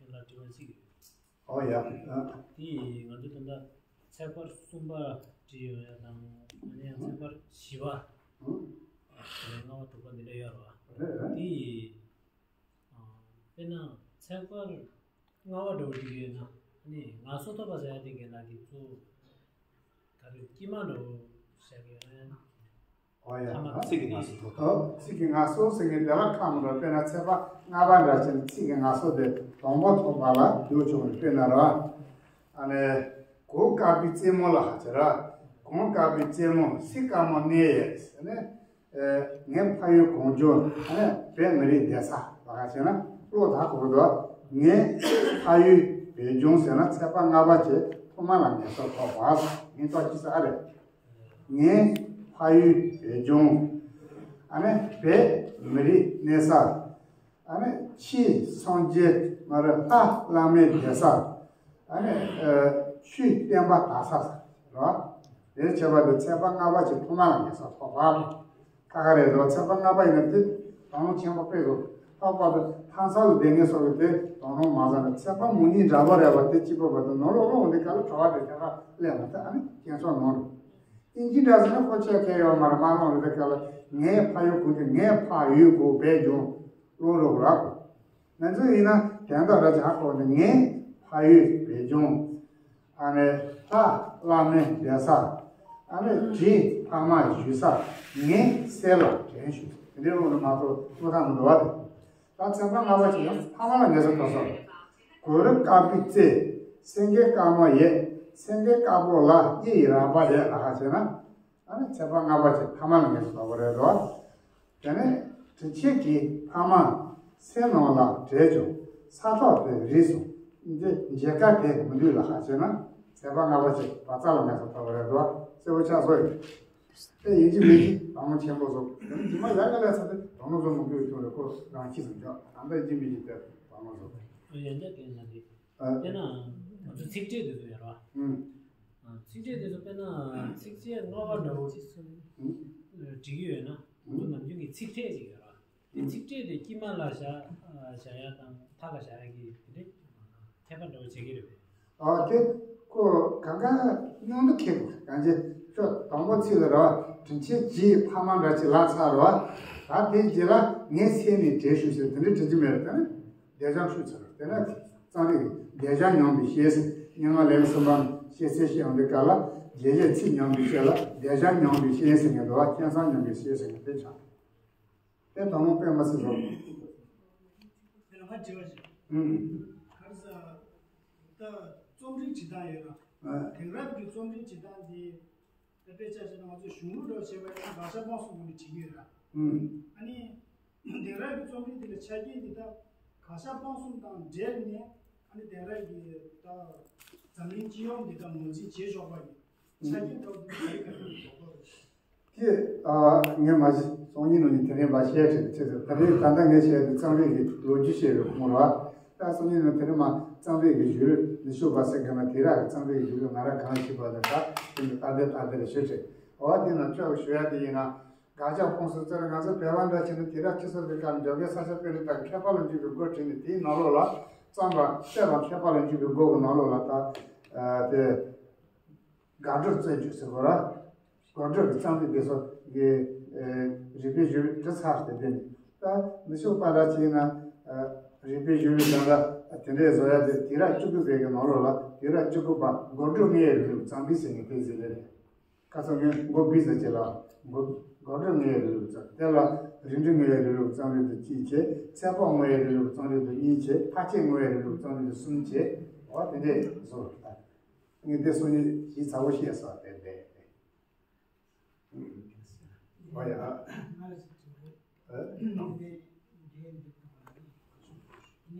ལགས་དྲི་བ་གཅིག་ཡོད། ཨོ་ཡ། ཨ། དེ་ང་ཚོ་ད་ལྟ་ཚེག་བར་གསུམ་པ་བྲིས་ཡོད་ཡ་དང་། ཨ་ནི་ཡང་ཚེག་བར་བཞི་པ། ཨ་ནི་ལྔ་པ་དྲུག་པ་འདི་འདྲ་ཡོད་རེད་བ། རེད་རེད། དེ་ཨ། དཔེར་ན་ཚེག་བར་ལྔ་པ་འདྲ་བོ་བྲིས་ཡོད་ན། ཨ་ནི་ངལ་གསོ་ཐོབ་པ་ཟེར་ཡ་དེ་རྒན་ལགས་ཀྱིས་གཙོ་བོ་ག་རེ་དཀྱིལ་མ་འདྲ་བོ་བཞག་ཡོད་ན། ཨོ་ཡ། ཚིག་གི་ངལ་གསོ་ཐོབ། ཨོ། ཚིག་གི་ངལ་གསོ་ཟེར་མཁན་དེ་ལ་ཁག་མི་འདུག་དཔེར་ན་ཚེག་བར་ལྔ་པ་འདྲ་བྱས་ན་ཚིག་གི་ངལ་གསོ་དེ་དང་པོ་ཐོབ་པ་ལ་འགྱུར་བྱུང་བ་རེད། དཔེར་ན་ར། ཨ་ནི་གོང་དཀར་པོའི་རྩེ་མོ་ལ་ཧ་ཅེ་ར། གོང་དཀར་པོའི་རྩེ་མོ་སྲིད་དཀར་མོ་གནས་ཡས་ཟེར་ནས། ཨེ། ངའི་ཕ་ཡུལ་གངས་ལྗོངས། ཨ་ནི་བོད་མི་རིགས་བསྡད་ས་ལ་ཧ་ཅེ་ན་བློ་ཐག་གོ་གི་འདུག་ངའི་ཕ་ཡུལ་བོད་ལྗོངས་ཟེར་ན་ཚེག་བར་ལྔ་པ་བྱས་ཐོག་མ་ལ་ངལ་གསོ་ཐོབ་པ། ངའི་ཏོག་ཅི་ས་ཨ་རེད། ངའི་ཕ་ཡུལ་བོད་ལྗོངས། ཨ་ནི་བོད་མི་རིགས་གནས་ས། ཨ་ནི་ཕྱིའི་སངས་རྒྱས་མ་རེད། ལྷ་བླ་མའི་གདན་ས། ཨ་ནི་ཨ་ཆོས་བསྟན་པ་དར་ས་རེད་བ། དེ་བྱས་པ་དེ་ཚེག་བར་ལྔ་པ་ཅིག་ཐོག་མ་ལ་ངལ་གསོ་ཐོབ་པ། ཁག་ཁག་རེད་དོ། ཚེག་བར་ལྔ་པ་ཡིན་ན་དེ་དོ་སྣང་ཆེན་པོ་དཔེ་རུ་ཐོབ་པ་དེ། ཐང་ས་ལ་བསྡད་མཁན་སོགས་ཀྱིས་དེ་དོ་སྣང་མ་བྱས་ན། ཚེག་བར་མུ་ནི་འདྲ་པོ་རེད་བ། དེ་གཅིག་པོ་བ་དེ་ནོར་ལོག་ལོག་འདི་ག་ལ་གྲོ་བ་དེ་ཁྱད་པར་སླེབས་མ་ཐུབ། ཨ་ནི་རྐྱེན་སོགས་ནོར། དབྱིན་ཇི་འདྲ་ཟེར་ན་ཁོ་ཆད་ཁེལ་ཡོད་མ་རེད། མ་ལོང་རེད། དེ་ག་ལ་ངའི་ཕ་ཡུལ་གོ་གི། ངའི་ཕ་ཡུལ་གོ་བོད་ལྗོངས་ལོ་རོག་རག་གོ། ང་ཚོ་ཡིན་ན་དན་རྟགས་ར་ཅིག་ཧ་གོ་ནས། ངའི་ཕ་ཡུལ་བོད་ལྗོངས། ཨ་ནི་ལྷ་བླ་མའི་གདན་ས། ཨ་ནི་བྲིས་ཕ་མ་བཞུགས་ས། ངའི་སྲས་ལ་དྲན་ཞུ། དེ་འདྲའི་ལོག་ནས་མ་གཏོགས་བློ་ཐག་མི་འདུག་བ། དེ་ད་ཚེག་བར་ལྔ་པ་ཅིག་ཡང་ཕ་མ་ལ་ངལ་གསོ་ཐོབ་སོང་། གོ་རུ་དཀར་པོའི་རྩེ། སེང་གེ་དཀར་མོ་ཡས། སེང་གེ་དཀར་པོ་ལ་གཡུ་ཡི་རལ་པ་ཡས་ལ་ཧ་ཅེ་ན། ཨ་ནི་ཚེག་བར་ལྔ་པ་ཅིག་ཕ་མ་ལ་ངལ་གསོ་ཐོབ་པ་རེད་དོ། དེ་ནས་དྲིན་ཆེན་གྱི་ཕ་མ་སེམས་ནང་ལ་བྲལ་བྱུང་། ས་ཐོག་དེ་རིས་སུ་ འདི་མཇལ་ཁ་དེ་མི་འདུག་ལ་ཧ་བྱས་ན་ཚེས་པ་ལྔ་པ་ཅིག་བ་ཚ་ལ་ངལ་གསོ་ཐོབ་པ་རེད་འདུག་གསལ་པོ་ཆགས་སོང་ཡོད། དེ་ཡིན་གཅིག་མིན་གཅིག་དོ་སྣང་ཆེན་པོ་བཟོ། དེ་ནི་རྗེས་མ་ཡར་ག་ལས་ཚ་དེ་དོ་སྣང་བཟོ་མི་དགོས་བྱུང་རེད། ཁོ་རང་ཤི་ཙམ་འཇོག་ད་ལྟ་ཡིན་གཅིག་མིན་གཅིག་དེ་དོ་སྣང་བཟོ། ཡོན་ཏན་ལྡན་ན་རེད། ཨ། དཔེར་ན་ང་ཚོ་ཚིག་ཕྲད་དེ་ཚོ་ཡོད་རེད་བ། ཨང་། ཚིག་ཕྲད་དེ་ཚོ་དཔེར་ན་ཚིགས་བཅད་ལྔ་པ་འདྲ་བོ་ཅིག་ཨང་། འབྲི་གི་ཡོད་ན་ང་ཚོ་ཨང་ནམ་རྒྱུན་གྱི་ཚིག་ཕྲད་ཅིག་ཡོད་རེད་བ། དེ་ཨང་ཚིག་ཕྲད་དེ་དཀྱིལ་མ་ལ་བཞག་བཞག་ཡ་དང་མཐའ་ལ་བཞག་ཡ་གི་དེ་འདྲ་ཁྱད་པར་འདྲ་བོ་བྱེད་ཀྱི་རེད་པས། ཨོ་དེ་ཁོ་གང་ག་སྙོམས་འདུ་ཁེལ་དགོས། གང་ཅི་ཁྱོད་དང་པོ་ཚིག་ལ་རེད་བ། དྲིན་ཆེན་རྗེ་ཕ་མ་འདྲ་ཅིག་ལབ་ཚར་རེད་བ། ད་དེ་རྗེས་ལ་ངས་སེམས་ནས་གྲོས་ཞུ་ཟེར་དེ་འདྲ་དྲི་རྒྱུ་མེད་རེད། ད་ནི་བདེ་འཇགས་ཤུགས་ཚར་དེ་ན་གཙང་རིག་བདེ་འཇགས་མྱོང་བའི་ཤེས་ཟེར། སྙན་ངག་ལེའུ་གསུམ་པ་ནས་ཤེས་ཚད་ཤེས་ཡོང་དུས་སྐབས་ལ་རྒྱལ་བའི་ཚིག་མྱོང་བའི་ཤེས་ལ་བདེ་འཇགས་མྱོང་བའི་ཤེས་ཟེར་ངེས་འདུག་བ། སྐལ་བཟང་མྱོང་བའི་ཤེས་ཟེར་ངེས་དེ་ཆགས། དེ་དང་པོ་དཔེ་མ་སྲིད་རོགས། དེ་ལ་ང་དྲི་བ་ཞིག་ཨུམ། ག་རེ་ཟེར། ད་རྩོམ་རིག་བྲིས་སྟངས་ཡོད་ན། ཨ། དེང་རབས་ཀྱི་རྩོམ་རིག་བྲིས་སྟངས་དེ་ད་དཔེ་ཆ་བཞག་ན་ང་ཚོ་གཞུང་ལུགས་འདྲ་བོ་བྱས་པ་ཡིན་ན་དགག་བྱ་སྤང་གསུམ་སྒོ་ནས་བྲིས་ཀྱི་ཡོད་ར། ཨུམ། ཨ་ནི། དེང་རབས་ཀྱི་རྩོམ་རིག་འདི་ལ་ཆ་རྐྱེན་འདི་དག་དགག་བྱ་སྤང་གསུམ་དང་འབྲེལ་ནས་ཨ་ནི་དེང་རབས་ཀྱི་ད་འཛམ་གླིང་སྤྱི་ཡོངས་འདི་དག་ངོས་འཛིན་བྱེད་ཆོག་པ་ཡིན། ཆ་རྐྱེན་དག་འདི་ག་རེ་ག་རེ་ཡོད་པ་རེད། དེ་ཨ་ངས་མ་གཞི་སང་ཉིན་ནང་ནས་དེ་རིང་མ་བཤད་བྲིས་ཏེ་ཆེད་དུ་ད་རེས་ད་ལྟ་ངས་བཤད་དེ་རྩོམ་རིག་གི་ལོ་རྒྱུས་བཤད་པའི་ཁོངས་རེད་བ། ད་སང་ཉིན་ནང་དེ་རིང་མ་རྩོམ་རིག་གི་གཞི་རུ་ནུས་ཤུགས་པ་ཟེར་མཁན་ལ་དེ་རག་གི་རྩོམ་རིག་གི་གཞི་རུ་ང་རང་གང་ཤེས་པ་ལ་ད་དེ་འདི་ལྟ་བདེ་ལྟ་བདེ་ལ་ཞུ་བྲིས། འོ་དེ་ན་ཁྱོད་ཞུ་ཡ་དེ་ཡིན་ན། དགག་བྱ་སྤོང་གསུམ་ཟེར་ང་ཚོ་བོད་པ་འདྲ་བྱས་ན་དེ་ར་ཅི་ཟེར་བའི་སྐབས་འཇོག་གི་ས་ཆ་དཔེ་རིས་དང་མཁས་པ་ལ་འཇུག་པའི་སྒོ་བྲིས་ནས་དེའི་ནང་ལོགས་ལ་རྩོམ་པ་བཤད་པ་མཁས་པ་ལ་འཇུག་པའི་སྒོ་གི་ནང་ལོགས་ལ་ད་དེ་དགག་སྒྲུབ་རྩོད་རྒྱུ་ཟེར་བ་ར། དགག་སྒྲུབ་ཀྱི་རྩོམ་རིག་དེ་ཚོ་གི་རིག་པའི་གཞུང་ལུགས་འདི་ཚར་ཏེ་དེ་ནས་ད་ནུས་ཤུགས་པ་འདྲ་བྱས་ན་རིག་པའི་གཞུང་ལུགས་འདི་འདྲ་དེ་འདྲའི་བཟོ་ཡ་དེ་དེ་ར་བཅུ་དགུ་ཟེར་གི་ནང་ལོགས་ལ་དེ་ར་བཅུ་དགུ་པ་དགག་སྒྲུབ་ལྔའི་རིང་ལུགས་རྩོམ་རིག་ཟེར་ནས་དེ་ཟེར་ལེ་རེད། ཁ་སང་ངས་མགོ་བིས་ཟེར་གྱི་ལ། མགོ་མགོ་འགྲོས་ངའི་རིང་ལུགས་ཚོ་དེ་ལ་རིང་འགྲོས་ངའི་རིང་ལུགས་རྩོམ་རིག་ཏུ་གཅིག་བྱས། ཚེ་དཔག་ངའི་རིང་ལུགས་རྩོམ་རིག་ཏུ་གཉིས་བྱས། ཕར་ཕྱིན་ངའི་རིང་ལུགས་རྩོམ་རིག་ཏུ་གསུམ་བྱས། འོ་དེ་འདྲས་བཟོ་རུ་ལྟ། ངས་དེ་སོ་གཉིས་ཞིག་ཚ་བོ་བཤད་སོང་དེ་འདྲས། འོ་ཡ། ཨ། ཐད་ཀར་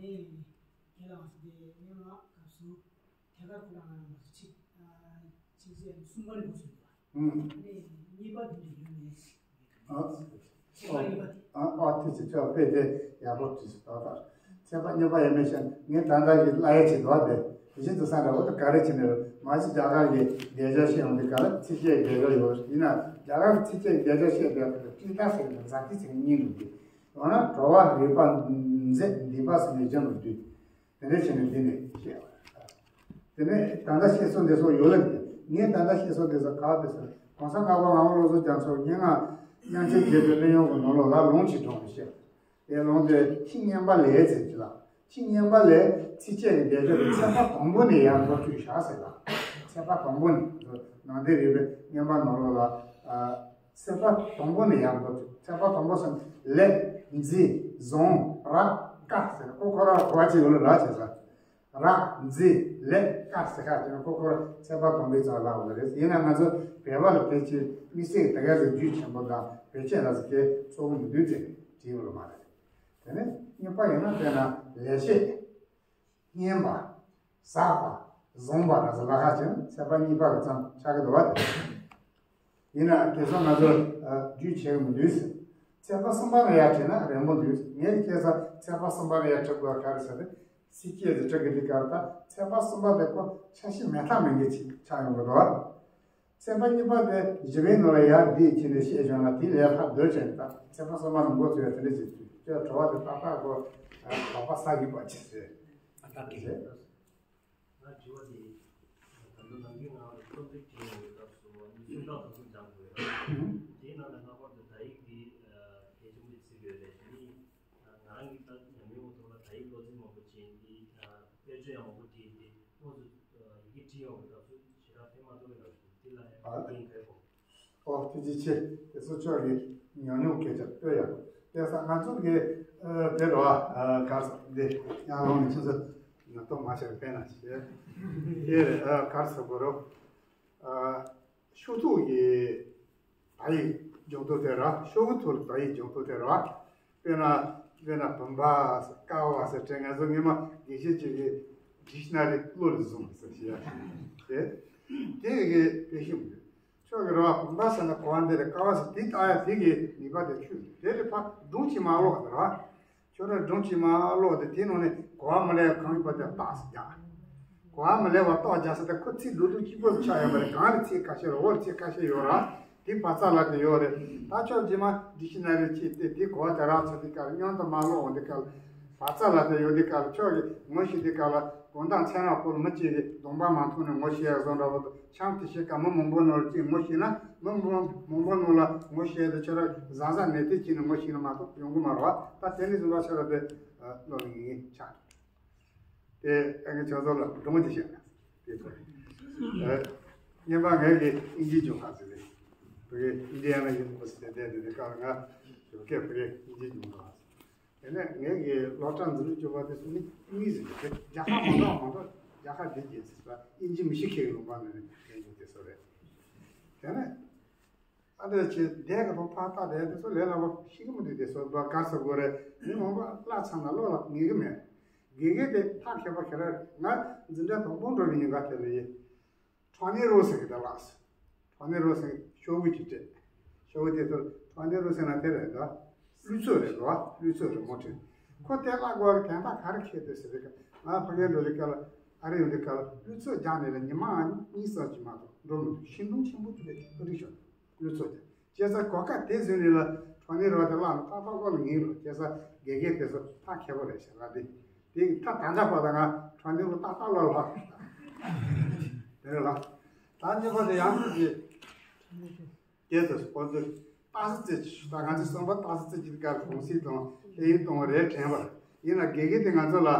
ཁོ་རང་ཚིག་ཚིག་གསལ་གསུམ་པ་ནས་འགོ་ཚུགས་པ། ཨང་། ཨ་ནི་གཉིས་པ་དེ་འདྲ་ཡོད་མེད། ཨ། ཚེག་བར་གཉིས་པ་དེ། ཨ་ཨ་དེ་ཅི་ཅོག་དཔེ་དེ་ཡག་པོ་བྲིས་སོང་ད་ལྟ། ཚེག་བར་གཉིས་པ་ཡོད་མེད་ཤེས་ངས་ད་ལྟ་གི་གླ་ཡ་ཅིག་འདུག་དེ་གཞི་དུ་ས་འདྲ་བོ་དེ་ག་རེ་བྱས་ནས་མ་གཞི་རྒྱ་གར་གྱི་རྒྱལ་ཇ་ཤེས་ཡོང་དུས་ག་ལ་ཚིགས་བཅད་རྒྱལ་ཇ་ཡོད་ཡིན་ན་རྒྱ་གར་གྱི་ཚིགས་བཅད་རྒྱལ་ཇ་བཤད་པའི་ཁྲིད་ད་ཟེར་ནས་ཛ་ཏི་ཚིག་གཉིས་འདུག་དེ་ཡང་ན་བྲོ་བ་རིག་པ་མཛེས་སྡིག་པ་ཟེར་ནས་སྦྱར་འདུག་དུས། དེ་འདྲ་བྱས་ནས་འདི་ནས་བཤད་པ། དེ་ནས་ད་ལྟ་བཤད་སྲོལ་འདི་ཚོ་ཡོད་ལབ་དེ་ངས་ད་ལྟ་བཤད་སྲོལ་འདི་ཚོ་ག་དེ་ཟེར་གོང་ས་ལྔ་པ་ངག་དབང་བློ་བཟང་རྒྱ་མཚོ་སྙན་ངག་དབྱངས་ཅན་དགྱེས་པའི་གླེང་ཡོང་གི་ནང་ལོགས་ལ་ལུང་གཅིག་དྲངས་ནས་བཤད། དེ་ལུང་དེ་ཤིང་སྙན་པ་ལས་ཟེར་གྱི་ལ། ཤིང་སྙན་པ་ལས་ཚིགས་བཅད་ཀྱི་སྡེབ་སྦྱོར་དེ་ཚེག་བར་དང་པོ་ནས་ཡར་འགོ་བཙུགས་བཞག་ཟེར་ལ། ཚེག་བར་དང་པོ་ནས་ནང་བསྟན་རིག་པའི་སྙན་པ་ནང་ལོགས་ལ། ཚེག་བར་དང་པོ་ནས་ཡར་འགོ་བཙུགས། ཚེག་བར་དང་པོ་ཟེར་ན་ལས་མཛེས་བཟང་རགས་དཀར་ཟེར་ཁོ་ཁོ་ར་གོ་བ་ཅིག་ཡོད་ལ་རགས་བྱས་ཟེར། རགས་མཛེས་ལས་དཀར་ཟེར་ཁ་ཅིག་ཁོ་ཁོ་ར་ཚེག་བར་དང་པོའི་རྩ་ལ་འོ་རེད། ཡིན་ན་ང་ཚོ་བོད་པ་ལ་དེ་ཅིག་དམིགས་བསལ་དེ་ག་ཚོད་རྒྱུས་ཆེན་པོ་དང་བེད་སྤྱད་ལ་ཟེར་གྱི་ཚོགས་མི་འདུས་ཚེ་བྲིས་ཡོད་ལ་མ་རེད། དེ་ནས་གཉིས་པ་ཡིན་ན་དཔེར་ན་ལེགས་བཤད། སྙན་པ། ཟབ་པ། བཟང་བ་ར་ཟེར་ལ་ཁ་ཅན་ཚེག་བར་གཉིས་པ་གི་ཙམ་ཆགས་ཀྱི་འདུག་བ་དེ། ཡིན་ན་དེ་ཚོ་ང་ཚོ་རྒྱུས་ཆེ་གི་མི་འདུག་ཟེར། ཚེག་བར་གསུམ་པ་ནས་ཡར་བྲིས་ན་རན་པོ་འདུག་ཟེར། ངའི་སྐད་ཆ་ཚེག་བར་གསུམ་པ་ནས་ཡར་བྲི་དགོས་ག་རེ་ཟེར་ཏེ། ཚིགས་བཅད་དེ་བྲི་གི་འདི་གར་ད་ཚེག་བར་གསུམ་པ་དེ་ཁོ་ཆ་ཤས་མེད་ཐབས་མེད་མཁན་ཅིག་ཆགས་ཡོང་གི་འདུག་བ། ཚེག་བར་གཉིས་པ་དེ་བཞི་པའི་ནང་ལ་ཡར་འདི་བྱས་ནས་བཤད་བྱུང་ན་དེ་ལས་ལྷག་འདོད་ཅན་དང་ཚེག་བར་གསུམ་པ་ནས་འགོ་ཚུགས་ཡ་དེ་འདྲ་ཅིག་འདུག་ཅེས་བྲོ་བ་དེ་ཏག་ཏག་གོ་དོགས་པ་ཟ་གི་པ་ཅིག་ཟེར། ཨ་ཏག་གི་རེད། ང་དྲི་བ་དེ་ད་དུང་ནམ་རྒྱུན་ང་རང་རྩོམ་རིག་བྲིས་ཡོང་བའི་སྐབས་སུ་ནི་སུམ་རྟགས་དུ་སུམ་སྦྱང་དགོས་རེད། དེའི་ནང་ནས་ལྷག་པར་དུ་དག་ཡིག་འདི་གལ་ཆེན་པོ་ཞིག་བརྩི་དགོས་རེད་དེ་ནི། ང་རང་གིས་ད་ཉམས་མྱོང་ཐོག་ལ་དག་ཡིག་བློ་འཛིན་མང་པོ་བྱས་འདི་དཔེ་བརྗོད་ཡང་མང་པོ་བྲིས་ཏེ་དངོས་སུ་ཡི་གེ་བྲིས་ཡོང་བའི་སྐབས་སུ་ཞེ་དྲག་ཕན་མ་ཐོགས་ཡོད་རེད། འདི་ལ་ཡང་ཨ་རྒྱུན་མཁས་པོ། ཨོ་ཐུགས་རྗེ་ཆེ། དེ་ཚོ་ཁྱོད་ཀྱི་ཉམས་མྱོང་སྐད་ཆ་ལྟོས་ཡ། དེ་ས་ང་ཚོ་གི་དེ་རོ་གར་འདི་ཡང་ལོང་ནས་ཁྱོད་ཚོ་ཉོ་ཐོག་མ་བྱས་པས་ན་ཞེས་དེ་གར་ས་གོ་རོ། ཤོག་ཐོག་གི་དག་ཡིག་སྦྱོང་ཐོག་དེ་ར། ཤོག་བུ་ཐོག་ལ་དག་ཡིག་སྦྱོང་ཐོག་དེ་ར། དཔེར་ན་དཔེར་ན་བུམ་པ་ཟེར་ཀ་བ་ཟེར་དྲན་ང་ཚོ་སྔོན་མ་དགེ་བཤེས་ཅིག་གིས་ ཌིག་ཤི་ན་རི་བློ་ལ་བཟུང་བ་ཟེར་ཞེས་ཡ་དེ་དེ་གི་དཔེ་ཤིང་རེད། ཆོས་ཀྱི་ར་བ་བུམ་པ་ཟེར་ན་གོ་བ་འདི་རེད། ཀ་བ་ཟེར་དེ་ལྟ་ཡ་དེ་གི་ནུས་པ་དེ་ཆུ་དེ་ལས་ཕར་སྒྲུང་གཅིག་མ་ཀློག་དེ་ར། ཁྱོད་ར་སྒྲུང་གཅིག་མ་ཀློག་དེ་དེ་ནང་ནས་གོ་བ་མི་ལེན་གང་ཡིན་པ་དེ་རྟགས་སུ་རྒྱག་གོ་བ་མི་ལེན་པ་རྟགས་རྒྱག་ས་དེ་ཁོ་ཚིག་འགྲོ་དུས་གཅིག་པོ་ཆགས་ཡོད་པ་རེད། གང་རེད་ཚིག་ཁ་ཤས་རེད། འོ་རེད་ཚིག་ཁ་ཤས་ཡོད་ར། དེ་བར་ཚ་ལ་དེ་ཡོད་རེད། ད་ཆོས་རྗེས་མ་ཌིག་ཤི་ན་རི་ཆེད་དེ་དེ་གོ་བ་དེ་རག་ཚར་དུས་སྐབས་ལ་མཉམ་དུ་མ་ཀློག་འོང་དུས་སྐབས་ལ་བར་ཚ་ལ་དེ་ཡོད་དུས་སྐབས་ལ་ཆོས་ཀྱི་ངོ་ཤེས་དུས་སྐབས་ལ་དགོང་དག་མཚན་རག་པོ་ལ་མི་གཅིག་གིས་གདོང་པ་མ་མཐོང་ནས་ངོ་ཤེས་ཡ་བཟོ་འདྲ་བོ་དང་། ཆང་དེ་ཤེས་ཀ་མི་མང་པོ་ནོར་གཅིག་ངོ་ཤེས་ན་མི་མང་མང་པོ་ནོར་ལ་ངོ་ཤེས་དེ་ཁྱོད་ར་བཟང་ས་ནས་དེ་གཅིག་ནས་ངོ་ཤེས་ན་མ་གཏོགས་ཡོང་གི་མ་རེད་བ། ད་དེ་ནས་བཟུང་བ་ཆ་ལ་དེ་ལོ་ལ་ངེས་ངེས་ཆགས། དེ་ཨ་ནི་ཁྱོད་ཚོ་ལ་སྒྲུང་ཅིག་བཤད་ན་དེ་ཚོ་རེད། ངན་པ་ངས་ཀྱི་ཨིན་ཇི་སྦྱོང་ཁ་ཟེར་རེད། བོད་སྐད་ཨིན་ཌི་ཡ་ན་ཡུ་ནི་ཝར་སི་ཊི་དེ་དེ་དེ་སྐབས་ང་བོད་སྐད་བོད་སྐད་ཨིན་ཇི་སྦྱོང་ཁ་ཟེར། དེ་ནས་ངས་ཀྱི་སློབ་གྲྭ་འཛིན་གྲྭ་བཅུ་པ་དེ་ཚོ་ནི་གཉིས་ཟེར་རྒྱུ་དེ་རྒྱ་གར་མ་འདྲ་མ་འདྲ་རྒྱ་གར་བསྡད་ཀྱི་ཟེར་བ་ཨིན་ཇི་མི་ཤེས་མཁན་ལུང་པ་ནས་ནས་ཡོང་རྒྱུ་དེ་ཚོ་རེད། དེ་ནས་ཨ་འདྲ་ཆེ་བསྡད་ཀྱི་ཐོག་ཕར་ལྟ་བསྡད་དེ་ཚོ་ལས་སླ་པོ་ཤེས་ཀྱི་མི་འདུག་དེ་ཚོ་བ་ག་ས་དགོས་རེད། མི་མང་པོ་བརླག་ཚར་ན་བློ་ལ་ངེས་ཀྱི་མེད། དགེ་རྒན་དེ་ཐག་ཁེ་པོ་ཁེ་ར་རེད། ང་འཛིན་གྲྭ་དང་པོ་འགྲོ་བའི་ཉིན་ག་དེ་ལ་ཡིན། ཁྲོ་ནི་རོ་ཟེར་གི་ད་ལགས། ཁྲོ་ནི་རོ་ཟེར་ཤོག་གུ་ཅིག་སྤྲད། ཤོག་གུ་དེ་ཚོར་ཁྲོ་ནི་རོ་ཟེར་ན་དེ་རེད་ད། ཀླུ་མཚོ་རེད་དོ། ཀླུ་མཚོ་རེད་མོ་དྲན། ཁོ་དེ་བརླག་དགོས་པ་གི་དན་རྟགས་ག་རེ་ཁྱེར་འདུག་ཟེར་གི། ང་ཕ་གིར་འགྲོ་དུས་སྐབས་ལ་ཨ་རི་ཡོང་དུས་སྐབས་ལ་ཀླུ་མཚོ་རྒྱག་ནས་ལ་ཉི་མ་གཉིས་ཙམ་ཅིག་མ་གཏོགས་འགྲོ་མི་འདུག་ཤིང་སྡོང་ཆེན་པོ་དེ་ལ་ཨ་རི་ཤོག་ཀླུ་མཚོ་རྒྱག་བྱས་ཙང་གོ་སྐབས་དེ་བཟུང་ནས་ལ་ཁྲོ་ནི་རོ་དེ་བརླག་ན་ཏག་ཏག་ཁོ་ལ་ངེས་རོ། བྱས་ཙང་དགེ་རྒན་དེ་ཚོ་ཐག་ཁེ་པོ་རེད་ཟེར་ལ་དེ། དེ་ད་ད་ལྟ་བར་དུ་ང་ཁྲོ་ནི་རོ་ཏག་ཏག་ལ་ལྷག་དེ་རེད་ལ། ད་གཉིས་པ་དེ་ཡང་དེ་སྐད་དུ་སྐོར་དུ་ཏག་སི་རྩེ་གཅིག་ད་ང་ཚོའི་གསུམ་པ་ཏག་སི་རྩེ་གཅིག་གི་སྐབས་གུང་སེང་དང་དེ་ཡིན་གཏོང་བ་རེད་དྲན་པར་ཡིན་ལ། དགེ་རྒན་དེ་ང་ཚོ་ལ་